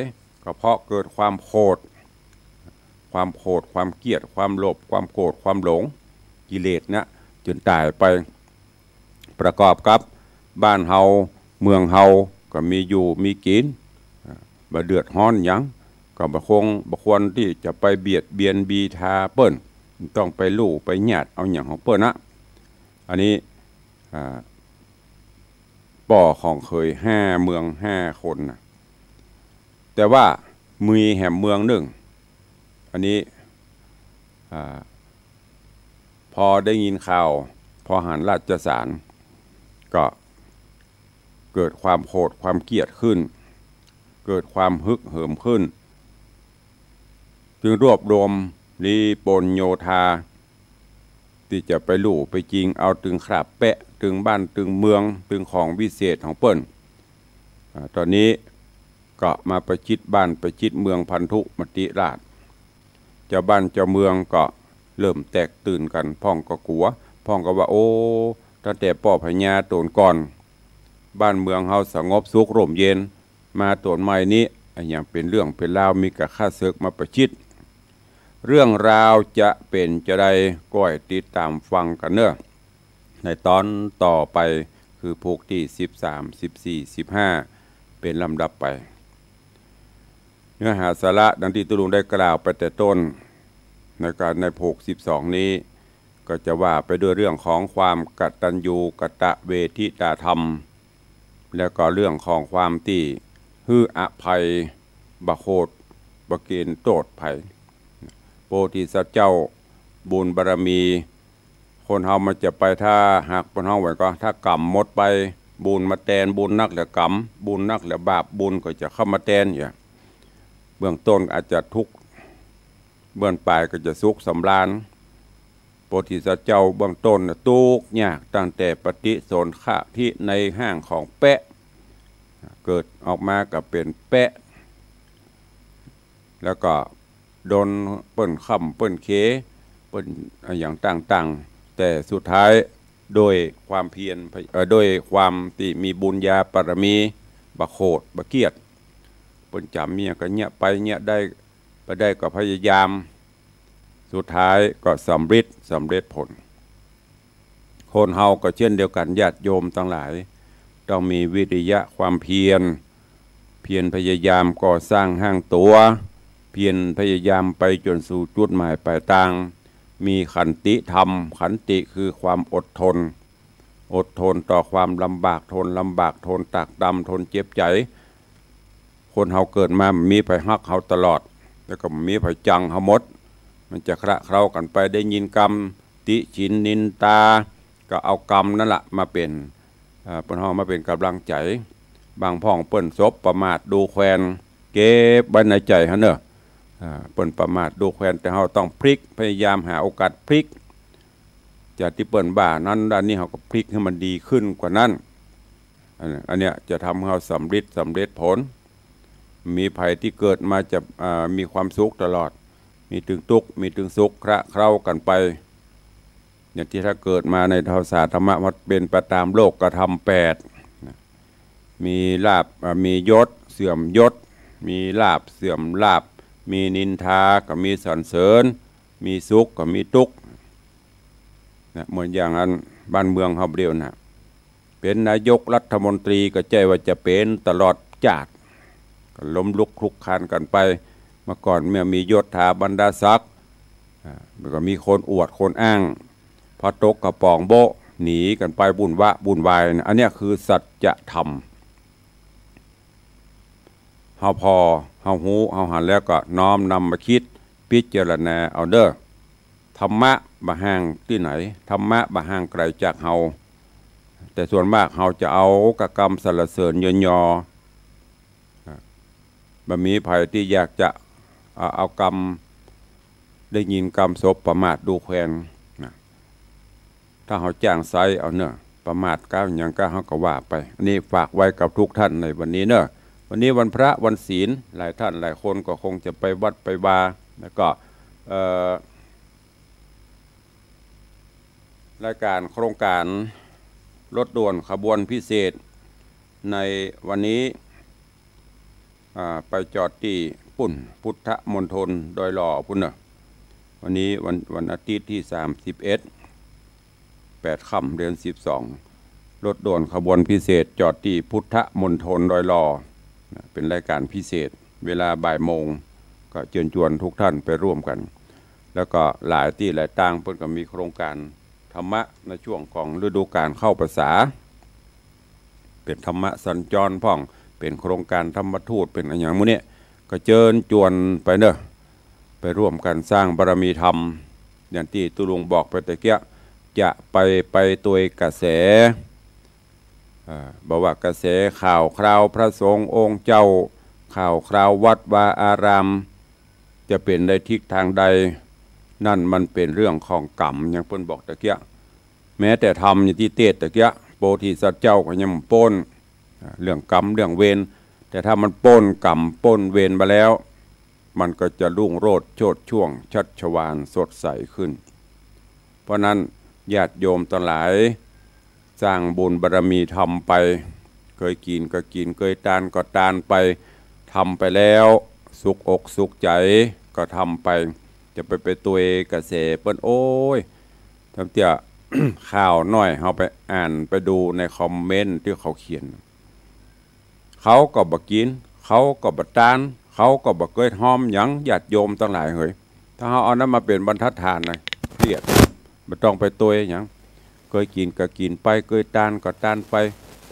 ก็เพราะเกิดความโขด ความโขด ความเกลียด ความโลภ ความโกรธ ความหลง กิเลสนะ จ๋นต๋ายไป ประกอบกับบ้านเฮาเมืองเฮาก็มีอยู่มีกิ๋น อ่า บ่เดือดฮ้อนหยัง ก็บ่คง บ่ควรตี้จะไปเบียดเบียนบีทาเปิ้น ต้องไปลู่ไปหยาดเอาหยังของเปิ้นนะ อันนี้ อ่า ป้อของเขยห้าเมืองห้าคนนะ แต่ว่ามีแหมเมืองนึ่ง อันนี้ อ่า พอได้ยินข่าว พอหันราชสาร ก็เกิดความโขดความเกลียดขึ้น เกิดความฮึกเหิมขึ้น จึงรวบรวมรีปนโยธา ตี้จะไปลู่ไปจิงเอาเถิงคราบแปะ เถิงบ้านเถิงเมือง เถิงของวิเศษของเปิ้น อ่า ต๋อนนี้ก็มาประชิดบ้านประชิดเมืองพันธุมติราช เจ้าบ้านเจ้าเมืองก็เริ่มแตกตื่นกั๋น พ่องก็กั๋ว พ่องก็ว่า โอ้ ตั้งแต่ป้อพญาต๋นก่อน บ้านเมืองเฮาสงบสุขร่มเย็น มาต๋นใหม่นี้ อะหยังเป๋นเรื่องเป๋นราว มีก้าข้าเสิกมาประชิด เรื่องราวจะเป๋นจาใด ก้อยติดต๋ามฟังกั๋นเน่อ ในต๋อนต่อไป คือผูกตี้สิบสาม สิบสี่ สิบห้า เป๋นลำดับไป เนื้อหาสาระดังตี้ตุ๊ลุงได้กล่าวไปแต่ต้น ในก๋าน ในผูกสิบสองนี้ ก็จะว่าไปด้วยเรื่องของความกตัญญูกตเวทิตาธรรม แล้วก็เรื่องของความตี้หื้ออภัย บ่โขด บ่เก๋ณฑ์โต้ษใผ โพธิสัตว์เจ้า บุญบารมี คนเฮามันจะไป ถ้าหากเปิ้นฮ้องว่าก็ ถ้ากรรมหมดไป บุญมาแตน บุญนักแหละกรรม บุญนักแหละบาป บุญก็จะเข้ามาแตน อย่าง เบื้องต้นอาจจะตุ๊กข์ เบื้องป๋ายก็จะสุขสำราญ โพธิสัตว์เจ้าเบื้องต้นน่ะตุ๊กข์ยากตั้งแต่ปฏิสนธิในฮ่างของแปะ เกิดออกมาก็เป๋นแปะ แล้วก็โดนเปิ้นค่ำเปิ้นเข เปิ้นอะหยังต่างๆ แต่สุดท้ายโดยความเพียร เอ่อ โดยความตี้มีบุญญาบารมี บ่โขดบ่เกียจ เปิ้นจ๋ำเมียก็เยียะไปเยียะได้ ไปได้ก็พยายาม สุดท้ายก็สำริด สำเร็จผล คนเฮาก็เช่นเดียวกั๋น ญาติโยมตังหลาย ต้องมีวิริยะความเพียร เพียรพยายามก่อสร้างฮ่างตั๋ว เพียรพยายามไปจ๋นสู่จุดหมายป๋ายตาง มีขันติธรรม ขันติคือความอดทน อดทนต่อความลำบาก ทนลำบาก ทนตากตำ ทนเจ็บใจ๋ คนเฮาเกิดมาบ่มีใผฮักเฮาตลอด แล้วก็บ่มีใผจังเฮาหมด มันจะคละเคล้ากั๋นไป ได้ยินกำติฉินนินตา ก็เอากำนั้นละมาเป๋น เอ่อ เปิ้นฮ้องมาเป๋นก๋ำลังใจ๋ บางพ่องเปิ้นสบประมาทดูแควน เก็บไว้ในใจ๋หั้นเน่อ อ่า เปิ้นประมาทดูแควน แต่เฮาต้องพลิก พยายามหาโอกาสพลิก จากตี้เปิ้นว่านั้นด้านนี้ เฮาก็พลิกหื้อมันดีขึ้นกว่านั้น อัน อันเนี้ยจะทำหื้อเฮาสำริด สำเร็จผล มีใผตี้เกิดมาจะ อ่า มีความสุขตลอด มีตึงตุ๊กข์ มีตึงสุข คละเคล้ากั๋นไป อย่างตี้ถ้าเกิดมาในภาษาธรรมะ มันเป๋นไปต๋ามโลกธรรมแปดนะ มีลาภ อ่า มียศ เสื่อมยศ มีลาภ เสื่อมลาภ มีนินทา ก็มีสรรเสริญ มีสุข ก็มีตุ๊กข์ นะ เหมือนอย่างอันบ้านเมืองเฮาเดี๋ยวนะ เป๋นนายกรัฐมนตรีก็ใจ้ว่าจะเป๋นตลอดจาติ ก็ล้มลุกคลุกคลานกั๋นไป เมื่อก่อนเมื่อมียศถาบรรดาศักดิ์ อ่า มันก็มีคนอวดคนอ้าง พอตกกระป๋องโบ๊ะ หนีกั๋นไปวุ่นวะวุ่นวายนะ อันเนี้ยคือสัจธรรม เฮาผ่อ เฮาฮู้ เฮาหันแล้วก็น้อมนำมาคิดพิจารณาเอาเน่อ ธรรมะบ่ห่างตี้ไหน ธรรมะบ่ห่างไก๋จากเฮา แต่ส่วนมากเฮาจะเอากะกำสรรเสริญเยินยอ อ่ะ บ่มีใผตี้อยากจะ อ่ะ เอากำ ได้ยินกำสบประมาทดูแควนนะ ถ้าเฮาจ้างใจ๊เอาเน่อ ประมาทก้าวหยังก้าว เฮาก็ว่าไป อันนี้ฝากไว้กับทุกท่านในวันนี้เน่อ วันนี้วันพระวันศีล หลายท่านหลายคนก็คงจะไปวัดไปวา แล้วก็ เอ่อ รายการโครงการรถด่วนขบวนพิเศษในวันนี้ อ่า ไปจอดตี้ปุ้น พุทธมณฑลดอยหล่อปุ้นเน่อ วันนี้วัน วันอาทิตย์ตี้สามสิบเอ็ด แปดค่ำเดือนสิบสอง รถด่วนขบวนพิเศษจอดตี้พุทธมณฑลดอยหล่อนะ เป๋นรายการพิเศษ เวลาบ่ายโมง ก็เจิญจวนทุกท่านไปร่วมกั๋น แล้วก็หลายตี้หลายตางเปิ้นก็มีโครงการธรรมะในช่วงของฤดูกาลเข้าพรรษา เป๋นธรรมะสัญจรพ่อง เป๋นโครงการธรรมทูต เป๋นอะหยังหมู่นี้ ก็เจิญจวนไปเน่อ ไปร่วมกั๋นสร้างบารมีธรรม อย่างตี้ตุ๊ลุงบอกไปตะเกียะ จะไป ไปตวยกระแส เอ่อ บ่ว่ากระแสข่าวคราวพระสงฆ์องค์เจ้า ข่าวคราววัดวาอาราม จะเป๋นในทิศตางใด นั่นมันเป๋นเรื่องของกรรม อย่างเปิ้นบอกตะเกียะ แม้แต่ธรรมอย่างตี้เตสน์ตะเกียะ โพธิสัตว์เจ้าก็ยังบ่ป๊น อ่า เรื่องกรรมเรื่องเวร แต่ถ้ามันป๊นกรรมป๊นเวรมาแล้ว มันก็จะรุ่งโรจน์โชติช่วงชัชวาลสดใสขึ้น เพราะนั้นญาติโยมตังหลาย สร้างบุญบารมีธรรมไป เกยกิ๋นก็กิ๋น เกยตานก็ตานไป ทำไปแล้วสุขอกสุขใจ๋ก็ทำไป จะไป ไปตวยกระแสเปิ้น โอ้ย ทำเตี้ย ข่าวน้อย เฮาไปอ่านไปดูในคอมเมนต์ตี้เขาเขียน เขาก็บ่กิ๋น เขาก็บ่ตาน เขาก็บ่เกยฮอมหยัง ญาติโยมตังหลายเหย ถ้าเฮาเอานั้นมาเป๋นบรรทัดฐานนะ เครียด บ่ต้องไปตวยหยัง เกยกิ๋นก็กิ๋นไป เกยตานก็ตานไป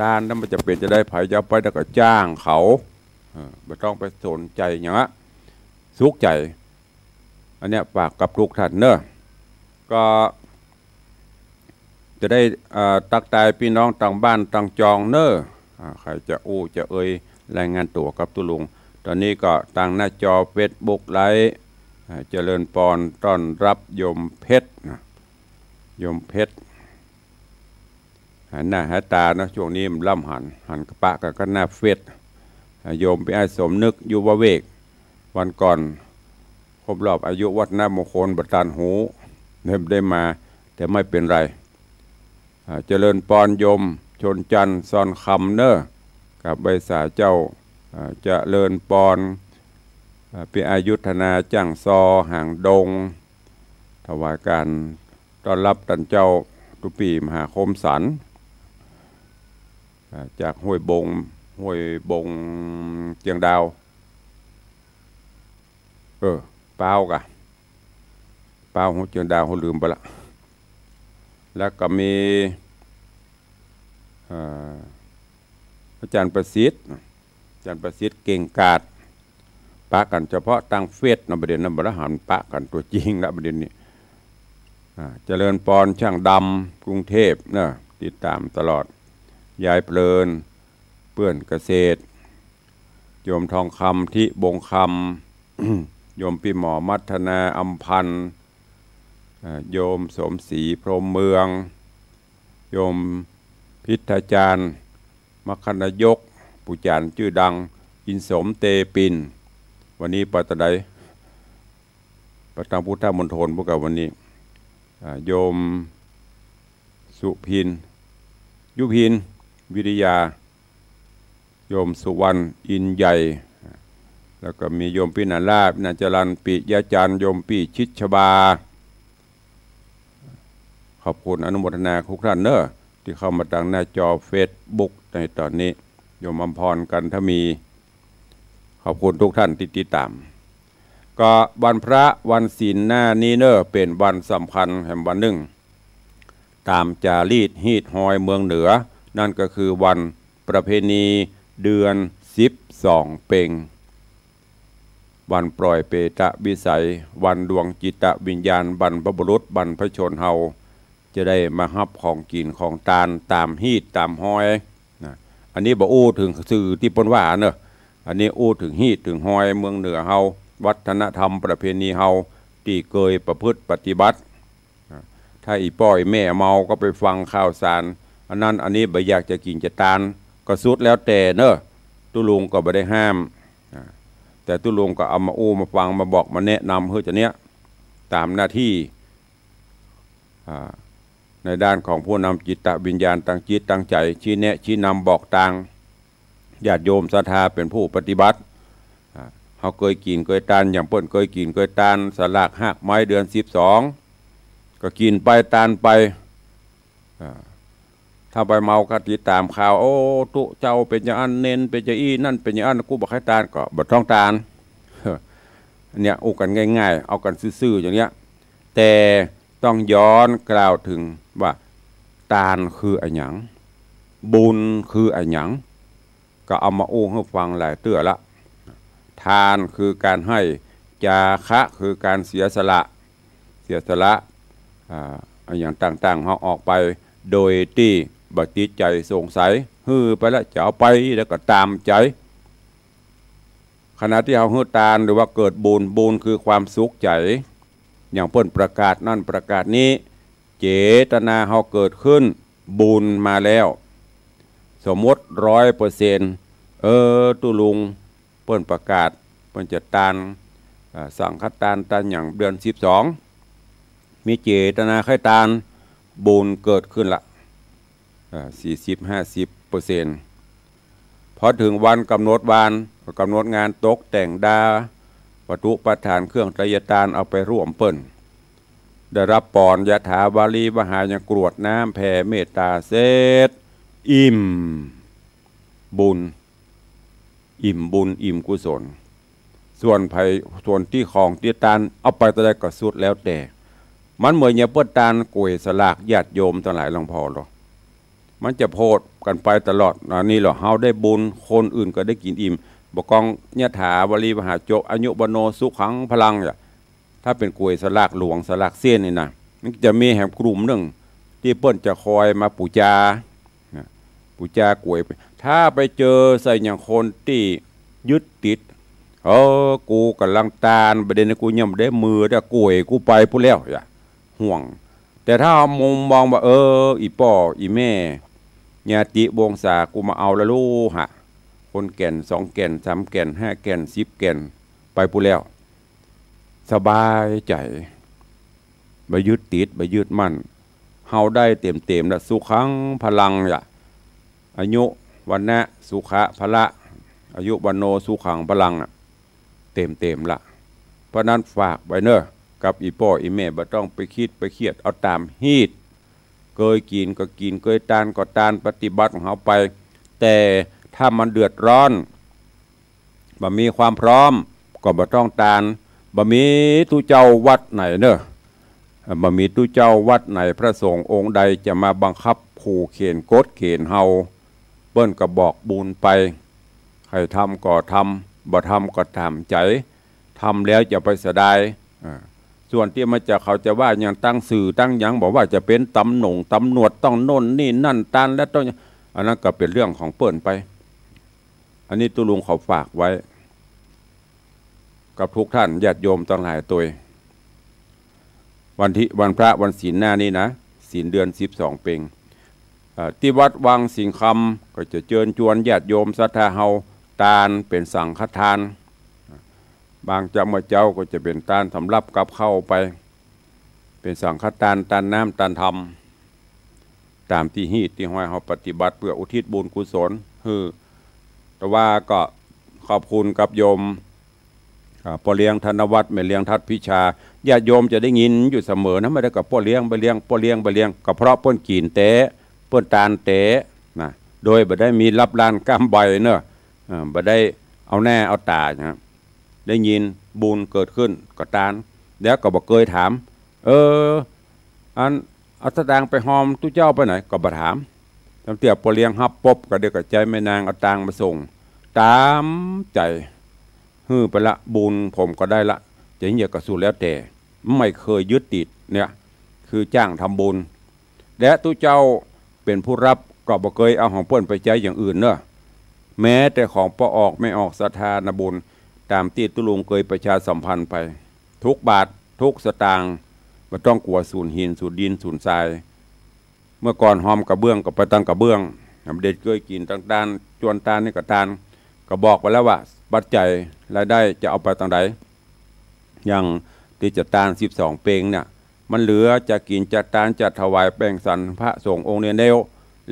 ตานนั้นมันจะเป๋นจะได้ ใผจะเอาไปแล้วก็จ้างเขา เออ บ่ต้องไปสนใจ๋หยังอะ สุขใจ๋ อันเนี้ยฝากกับทุกท่านเน่อ ก็จะได้ อ่า ตั๊กตายปี้น้องตางบ้านตางจองเน่อ อ่า ใผจะอู้จะเอย รายงานตั๋วกับตุ๊ลุง ตอนนี้ก็ตางหน้าจอเฟซบุ๊กไลฟ์ อ่า เจริญปอนต้อนฮับโยมเพชรนะ โยมเพชร หันหน้าหันต๋านะ ช่วงนี้มันล่ำหัน หันกะปะกั๋น กั๋นหน้าเฟซ อ่า โยมปี้อ้ายสมนึก ยุวเวก วันก่อนครบรอบอายุวัฒนมงคล บ่ตันฮู้ เลยบ่ได้มา แต่ไม่เป๋นไร อ่า เจริญปอนโยมชนจันทร์ ซอนคำเน่อ กับใบสาเจ้า อ่า เจริญปอน อ่า ปี้อ้ายยุทธนา จ้างซอ หางดง ถวายก๋านต้อนฮับต้านเจ้าตุ๊ปี้มหาคมสันต์ อ่า จากห้วยบง ห้วยบงเจียงดาว เออ ป๊าวก่ะ ป๊าว ฮู้เจียงดาว ฮู้ลืมไปละ แล้วก็มี เอ่อ อาจ๋ารย์ประสิทธิ์ อาจ๋ารย์ประสิทธิ์เก่งกาจ ปะกั๋นเฉพาะตางเฟซนะ บ่าเดี่ยวนี้บ่ได้หันปะกั๋นตั๋วจริงละ บ่าเดี่ยวนี้ อ่า เจริญปอนช่างดำ กรุงเทพฯ นะ ติดต๋ามตลอด ยายเพลิน เปื้อนเกษตร โยมทองคำ ทิบงคำ โยมปี้หมอมัทนา อำพันธ์ เอ่อ โยมสมศรี พรหมเมือง โยมพิทยาจารย์ มคคนายก ปู่จ๋ารย์จื้อดัง อินสม เตปิน วันนี้ไปตางใด ไปตางพุทธมณฑลพุ้นก่า วันนี้ อ่า โยมสุพิน ยุพิน วิริยา โยมสุวรรณ อินใหญ่ แล้วก็มีโยมปี้นารา ปี้นาจรัญ ปิยะจันทร์ โยมปี้ชิดชบา ขอบคุณอนุโมทนาทุกท่านเน่อ ตี้เข้ามาตางหน้าจอเฟซบุ๊กในต๋อนนี้ โยมอำพร กันทมี ขอบคุณทุกท่านตี้ติดต๋าม ก็วันพระวันศีลหน้านี้เน่อ เป๋นวันสำคัญแหมวันนึ่ง ต๋ามจารีตฮีตฮอยเมืองเหนือ นั่นก็คือวันประเพณีเดือนสิบสองเป็ง วันปล่อยเปตวิสัย วันดวงจิตวิญญาณบรรพบุรุษบรรพชนเฮา จะได้มาฮับของกิ๋นของตานต๋ามฮีตต๋ามฮอยนะ อันนี้บ่อู้เถิงซื่อตี้เปิ้นว่าเน่อ อันนี้อู้เถิงฮีตเถิงฮอยเมืองเหนือเฮา วัฒนธรรมประเพณีเฮา ตี้เกยประพฤติปฏิบัติ อ่า ถ้าอี่ป้ออี่แม่เมาก็ไปฟังข่าวสาร อันนั้นอันนี้บ่อยากจะกิ๋นจะตาน ก็สุดแล้วแต่เน่อ ตุ๊ลุงก็บ่ได้ห้าม อ่า แต่ตุ๊ลุงก็เอามาอู้มาฟังมาบอกมาแนะนำหื้อจะเนี้ย ต๋ามหน้าตี้ อ่า ในด้านของผู้นำจิตวิญญาณ ตั้งจิตตั้งใจ๋ ชี้แนะชี้นำบอกตาง ญาติโยมศรัทธาเป๋นผู้ปฏิบัติ อ่า เฮาเกยกิ๋นเกยตาน อย่างเปิ้นเกยกิ๋นเกยตาน สลากฮากไม้เดือนสิบสอง ก็กิ๋นไปตานไป อ่า ถ้าไปเมาก็ติดต๋ามข่าว โอ้ ตุ๊เจ้าเป๋นอย่างอั้น เณรเป๋นอย่างอี้ นั่นเป๋นอย่างอั้น กูบ่ใค่ตาน ก็บ่ต้องตาน เนี่ย อู้กั๋นง่ายๆ เอากั๋นซื่อๆ อย่างเนี้ย แต่ต้องย้อนกล่าวเถิงว่า ตานคืออะหยัง บุญคืออะหยัง ก็เอามาอู้หื้อฟังหลายเตื้อละ ทานคือก๋านหื้อ จาคะคือก๋านเสียสละ เสียสละ อ่า อะหยังต่างๆ เฮาออกไป โดยตี้บ่ติดใจ๋สงสัย หื้อไปแล้วจะเอาไปแล้วก็ต๋ามใจ๋ ขณะตี้เฮาหื้อตานหรือว่าเกิดบุญ บุญคือความสุขใจ๋ อย่างเปิ้นประกาศนั่นประกาศนี้ เจตนาเฮาเกิดขึ้น บุญมาแล้ว สมมติร้อยเปอร์เซ็นต์ เออ ตุ๊ลุงเปิ้นประกาศ เปิ้นจะตาน อ่า สังฆตาน ตานอย่างเดือนสิบสอง มีเจตนาใค่ตาน บุญเกิดขึ้นละ อ่า สี่สิบ ห้าสิบเปอร์เซ็นต์ พอเถิงวันก๋ำหนดวัน ก็ก๋ำหนดงานตกแต่งดา วัตถุภัตตาหาร เครื่องไตรยตาน เอาไปร่วมเปิ้น ได้ฮับปอน ยถาวาริวหา ยังกรวดน้ำแผ่เมตต๋าเสร็จ อิ่มบุญ อิ่มบุญอิ่มกุศล ส่วนใผ ส่วนตี้ของตี้ตาน เอาไปตานใดก็สุดแล้วแต่ มันเหมือนอย่างเปิ้นตานก๋วยสลาก ญาติโยมตังหลายลองผ่อลอ มันจะโพดกั๋นไปตลอด อันนี้ลอ เฮาได้บุญ คนอื่นก็ได้กิ๋นอิ่ม บ่กอง ยถาวาริวหา จบ อายุ วัณโณ สุขัง พลัง อย่า ถ้าเป๋นก๋วยสลากหลวงสลากเส้นนี่นะ มันจะมีแหมกลุ่มนึ่ง ตี้เปิ้นจะคอยมาปู๋จา นะ ปู๋จากวย ถ้าไปเจอใส่อย่างคนตี้ยึดติด เออ กูก่ำลังตาน บ่าเดี่ยวนี้กูยังบ่ได้มือ เดี๋ยวก๋วยกูไปปู้นแล้ว อย่าห่วง แต่ถ้าเฮามุมมองว่า เออ อี่ป้ออี่แม่ ญาติวงศากูมาเอาละลูกหะ คนแก่นสองแก่นสามแก่นห้าแก่นสิบแก่น ไปปู้นแล้ว สบายใจ๋ บ่ยึดติด บ่ยึดมั่น เฮาได้เต็มๆ ละ สุขัง พลัง อย่า อายุ วรรณะ สุขะ พละ อายุ วัณโณ สุขัง พลัง อ่ะ เต็มๆ ละ เพราะนั้นฝากไว้เน่อ กับอี่ป้ออี่แม่ บ่ต้องไปคิดไปเครียด เอาต๋ามฮีต เกยกิ๋นก็กิ๋น เกยตานก็ตาน ปฏิบัติของเฮาไป แต่ถ้ามันเดือดร้อน บ่มีความพร้อม ก็บ่ต้องตาน บ่มีตุ๊เจ้าวัดไหนเน่อ บ่มีตุ๊เจ้าวัดไหน พระสงฆ์องค์ใดจะมาบังคับขู่เข็ญกดเข็ญเฮา เปิ้นก็บอกบุญไป ใค่ทำก็ทำ บ่ทำก็ต๋ามใจ๋ ทำแล้วจะไปเสียดาย อ่า ส่วนตี้มันจะ เขาจะว่าหยังตางสื่อตางหยัง บอกว่าจะเป๋นต๋ำหนงต๋ำหนวด ต้องโน่นนี่นั่น ตานแล้วต้อง อันนั้นก็เป๋นเรื่องของเปิ้นไป อันนี้ตุ๊ลุงขอฝากไว้ กับทุกท่านญาติโยมตังหลายตวย วันที่ วันพระวันศีลหน้านี้นะ ศีลเดือนสิบสองเป็ง เอ่อ ตี้วัดวังสิงห์คำ ก็จะเจิญจวนญาติโยมศรัทธาเฮา ตานเป๋นสังฆทาน บางเจ้าเมื่อเจ๊าก็จะเป๋นตานสำหรับกับข้าวไป เป๋นสังฆตาน ตานน้ำ ตานธรรม ต๋ามตี้ฮีตตี้ฮอยเฮาปฏิบัติเปื้ออุทิศบุญกุศลหื้อ แต่ว่าก็ขอบคุณกับโยม อ่า ป้อเลี้ยงธนวัฒน์ แม่เลี้ยงทัดพิชา ญาติโยมจะได้ยินอยู่เสมอนะ บ่าเดี่ยวก็ป้อเลี้ยง บ่าเลี้ยง ป้อเลี้ยง บ่าเลี้ยง ก็เพราะเปิ้นกิ๋นแต๊ เปิ้นตานแต๊นะ โดยบ่ได้มีลับลานก้ำใบเน่อ อ่า บ่ได้เอาหน้าเอาต๋านะ ได้ยินบุญเกิดขึ้นก็ตาน แล้วก็บ่เกยถาม เออ อัน เอาสตางค์ไปฮอมตุ๊เจ้าไปไหน ก็บ่ถาม ตำเตื้อป้อเลี้ยงฮับปุ๊บ ก็เดี๋ยวก็ใจ๊แม่นางเอาตางค์มาส่ง ต๋ามใจ๋ หื้อไปละ บุญผมก็ได้ละ จะเยียะก็สุดแล้วแต่ ไม่เคยยึดติด เนี่ย คือจ้างทำบุญ และตุ๊เจ้าเป๋นผู้ฮับ ก็บ่เกยเอาของเปิ้นไปใจ๊อย่างอื่นเน่อ แม้แต่ของป้อออกแม่ออกศรัทธานะบุญ ต๋ามตี้ตุ๊ลุงเกยประชาสัมพันธ์ไป ทุกบาททุกสตางค์ บ่ต้องกั๋วสูญหินสูญดินสูญทราย เมื่อก่อนฮอมกระเบื้องก็ไปตังกระเบื้อง บ่าเดี่ยวเกยกิ๋นตังตาน จวนตานนี่ก็ตาน ก็บอกไปแล้วว่า ปัจจัยรายได้จะเอาไปตังใด อย่างตี้จะตานสิบสองเป็งเนี่ย มันเหลือจะกิ๋นจะตานจะถวายแบ่งสรรพระสงฆ์องค์เดียว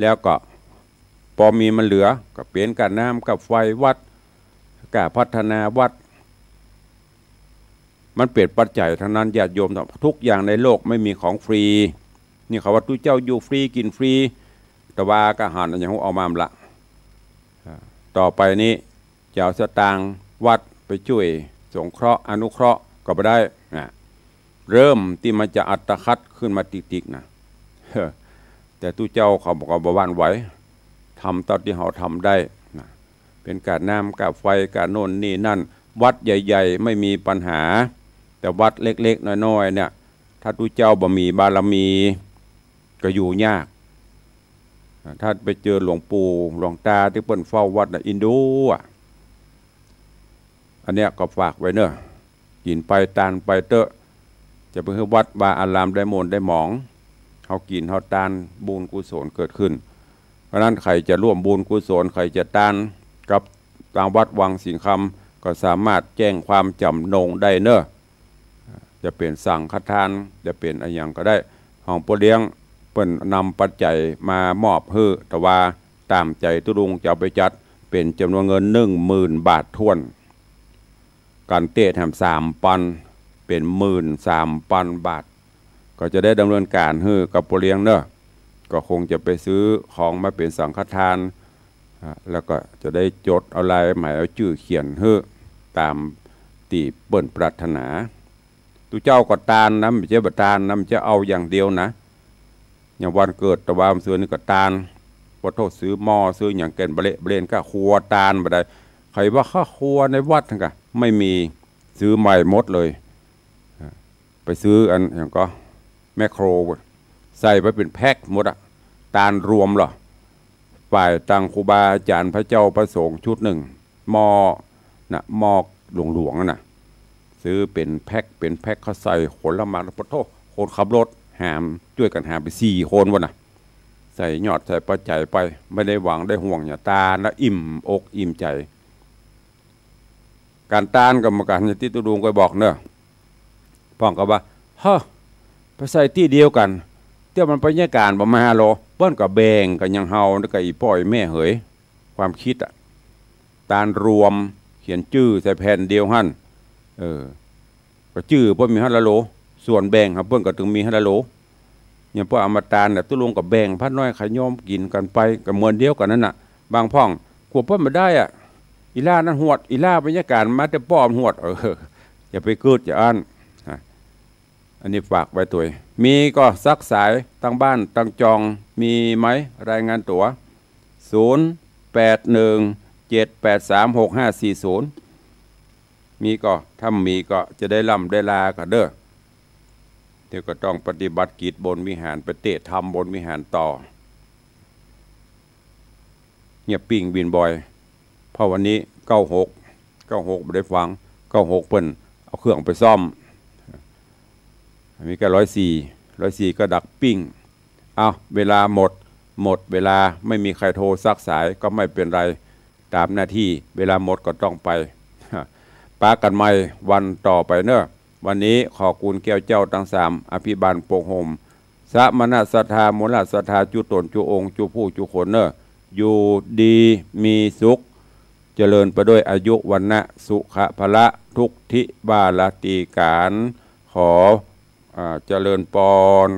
แล้วก็ปอมีมันเหลือ ก็เป๋นก้าน้ำก้าไฟวัด ก้าพัฒนาวัด มันเป๋นปัจจัยทั้งนั้น ญาติโยม ทุกอย่างในโลกไม่มีของฟรี นี่เขาว่าตุ๊เจ้าอยู่ฟรีกิ๋นฟรี แต่ว่าก็หันอย่างฮู้เอามาละ อ่า ต่อไปนี้จะเอาสตางค์วัดไปจ้วยสงเคราะห์อนุเคราะห์ก็บ่ได้นะ เริ่มตี้มันจะอัตคัดขึ้นมาติ๊กๆ นะ แต่ตุ๊เจ้าเขาบอกว่าบ่หวั่นไหว ทำเต้าตี้เฮาทำได้นะ เป๋นก้าน้ำก้าไฟก้าโน่นนี่นั่น วัดใหญ่ๆ ไม่มีปัญหา แต่วัดเล็กๆ น้อยๆ เนี่ย ถ้าตุ๊เจ้าบ่มีบารมี ก็อยู่ยาก ถ้าไปเจอหลวงปู่หลวงต๋าตี้เปิ้นเฝ้าวัดน่ะ อินดูอะ อันเนี้ยก็ฝากไว้เน่อ กิ๋นไปตานไปเต๊อะ จะไปหื้อวัดวาอารามได้หม่นได้หมอง เฮากิ๋นเฮาตานบุญกุศลเกิดขึ้น เพราะนั้นใผจะร่วมบุญกุศล ใผจะตานกับตางวัดวังสิงห์คำ ก็สามารถแจ้งความจ๋ำนงได้เน่อ จะเป๋นสังฆทาน จะเป๋นอะหยังก็ได้ ของป้อเลี้ยงเปิ้นนำปัจจัยมามอบหื้อ แต่ว่าต๋ามใจ๋ตุ๊ลุงจะเอาไปจัดเป๋นจ๋ำนวนเงินหนึ่งหมื่นบาทถ้วน กั๋นเต๊อะแถมสามปัน เป๋นหมื่นสามปันบาท ก็จะได้ดำเนินก๋านหื้อกับป้อเลี้ยงเน่อ ก็คงจะไปซื้อของมาเป๋นสังฆทาน อ่ะ แล้วก็จะได้จดเอาลายหมายเอาจื้อเขียนหื้อต๋ามตี้เปิ้นปรารถนา ตุ๊เจ้าก็ตานนะ บ่ใจ้บ่ตานนะ บ่ใจ้เอาอย่างเดียวนะ อย่างวันเกิดตะวาเมื่อเดือนนี้ก็ตาน ขอโต้ษ ซื้อหม้อซื้อหยังแก่นบ่าเละบ่าเล่น ข้าวครัวตานบ่ได้ ใผว่าข้าวครัวในวัดหั้นกะไม่มี ซื้อใหม่หมดเลย ไปซื้ออันหยังก็แมคโคร ใส่ไว้เป๋นแพ็คหมดอะ ตานรวมเหรอ ฝ่ายตางครูบาอาจ๋ารย์พระเจ้าพระสงฆ์ชุดนึ่ง หม้อนะ หม้อ หลวงๆ นั่นน่ะ ซื้อเป๋นแพ็ค เป๋นแพ็ค เขาใส่ขนละหมาก แล้วปะโธ่ คนขับรถหาม จ้วยกั๋นหามไปสี่คนว่ะน่ะ ใส่ยอดใส่ปัจจัยไป ไม่ได้หวังได้ห่วงหยัง ตานแล้วอิ่มอกอิ่มใจ๋ ก๋านตานก็เหมือนกั๋น อย่างตี้ตุ๊ลุงก็บอกเนาะ พ่องก็ว่า เฮ้อ ไปใส่ตี้เดียวกั๋น เตี้ยมันบรรยากาศบ่มาลอ เปิ้นก็แบ่งกั๋นอย่างเฮา แล้วก็อี่ป้ออี่แม่เหย ความกึ๊ดอะ ตานรวม เขียนจื้อใส่แผ่นเดียวหั้น เออ ก็จื้อเปิ้นมีหั้นละโหล ส่วนแบ่งหาเปิ้นก็ตึงมีหั้นละโหล อย่างป้อเอามาตานเนี่ย ตุ๊ลุงก็แบ่ง พระน้อยขย้อมกิ๋นกั๋นไป ก็เหมือนเดียวกั๋นนั่นน่ะ บางพ่อง กั๋วเปิ้นบ่ได้อะ อี่ล่านั่นหวด อี่ล่าบรรยากาศมาแต่ป้อมันหวด เออ อย่าไปกึ๊ดอย่างอั้น อ่ะ อันนี้ฝากไว้ตวย มีก็ซักสาย ตังบ้านตังจอง มีไหม รายงานตั๋ว ศูนย์ แปด หนึ่ง เจ็ด แปด สาม หก ห้า สี่ ศูนย์ มีก็ ถ้ามีก็จะได้ล่ำได้ลากั๋นเน่อ เดี๋ยวก็ต้องปฏิบัติกิจบนวิหาร ไปเตะธรรมบนวิหารต่อ เงียบปิ้งบินบอย เพราะวันนี้เก้าหก เก้าหกบ่ได้ฟัง เก้าหกเปิ้นเอาเครื่องไปซ่อม มีแค่ร้อยสี่ ร้อยสี่ก็ดับปิ้ง เอา เวลาหมด หมดเวลา ไม่มีใครโทรซักสายก็ไม่เป็นไร ตามหน้าตี้ เวลาหมดก็ต้องไป ปะกั๋นใหม่วันต่อไปเน่อ วันนี้ขอกูลแก้วเจ้าตังสาม อภิบาลปกห่ม สมณะศรัทธา มูลศรัทธา จุ๊ต๋นจุ๊องค์ จุ๊ผู้จุ๊คนเน่อ อยู่ดีมีสุข เจริญไปด้วยอายุ วรรณะ สุขะ พละ ทุกทิบาลาตีก๋าน ขอ อ่า เจริญปอน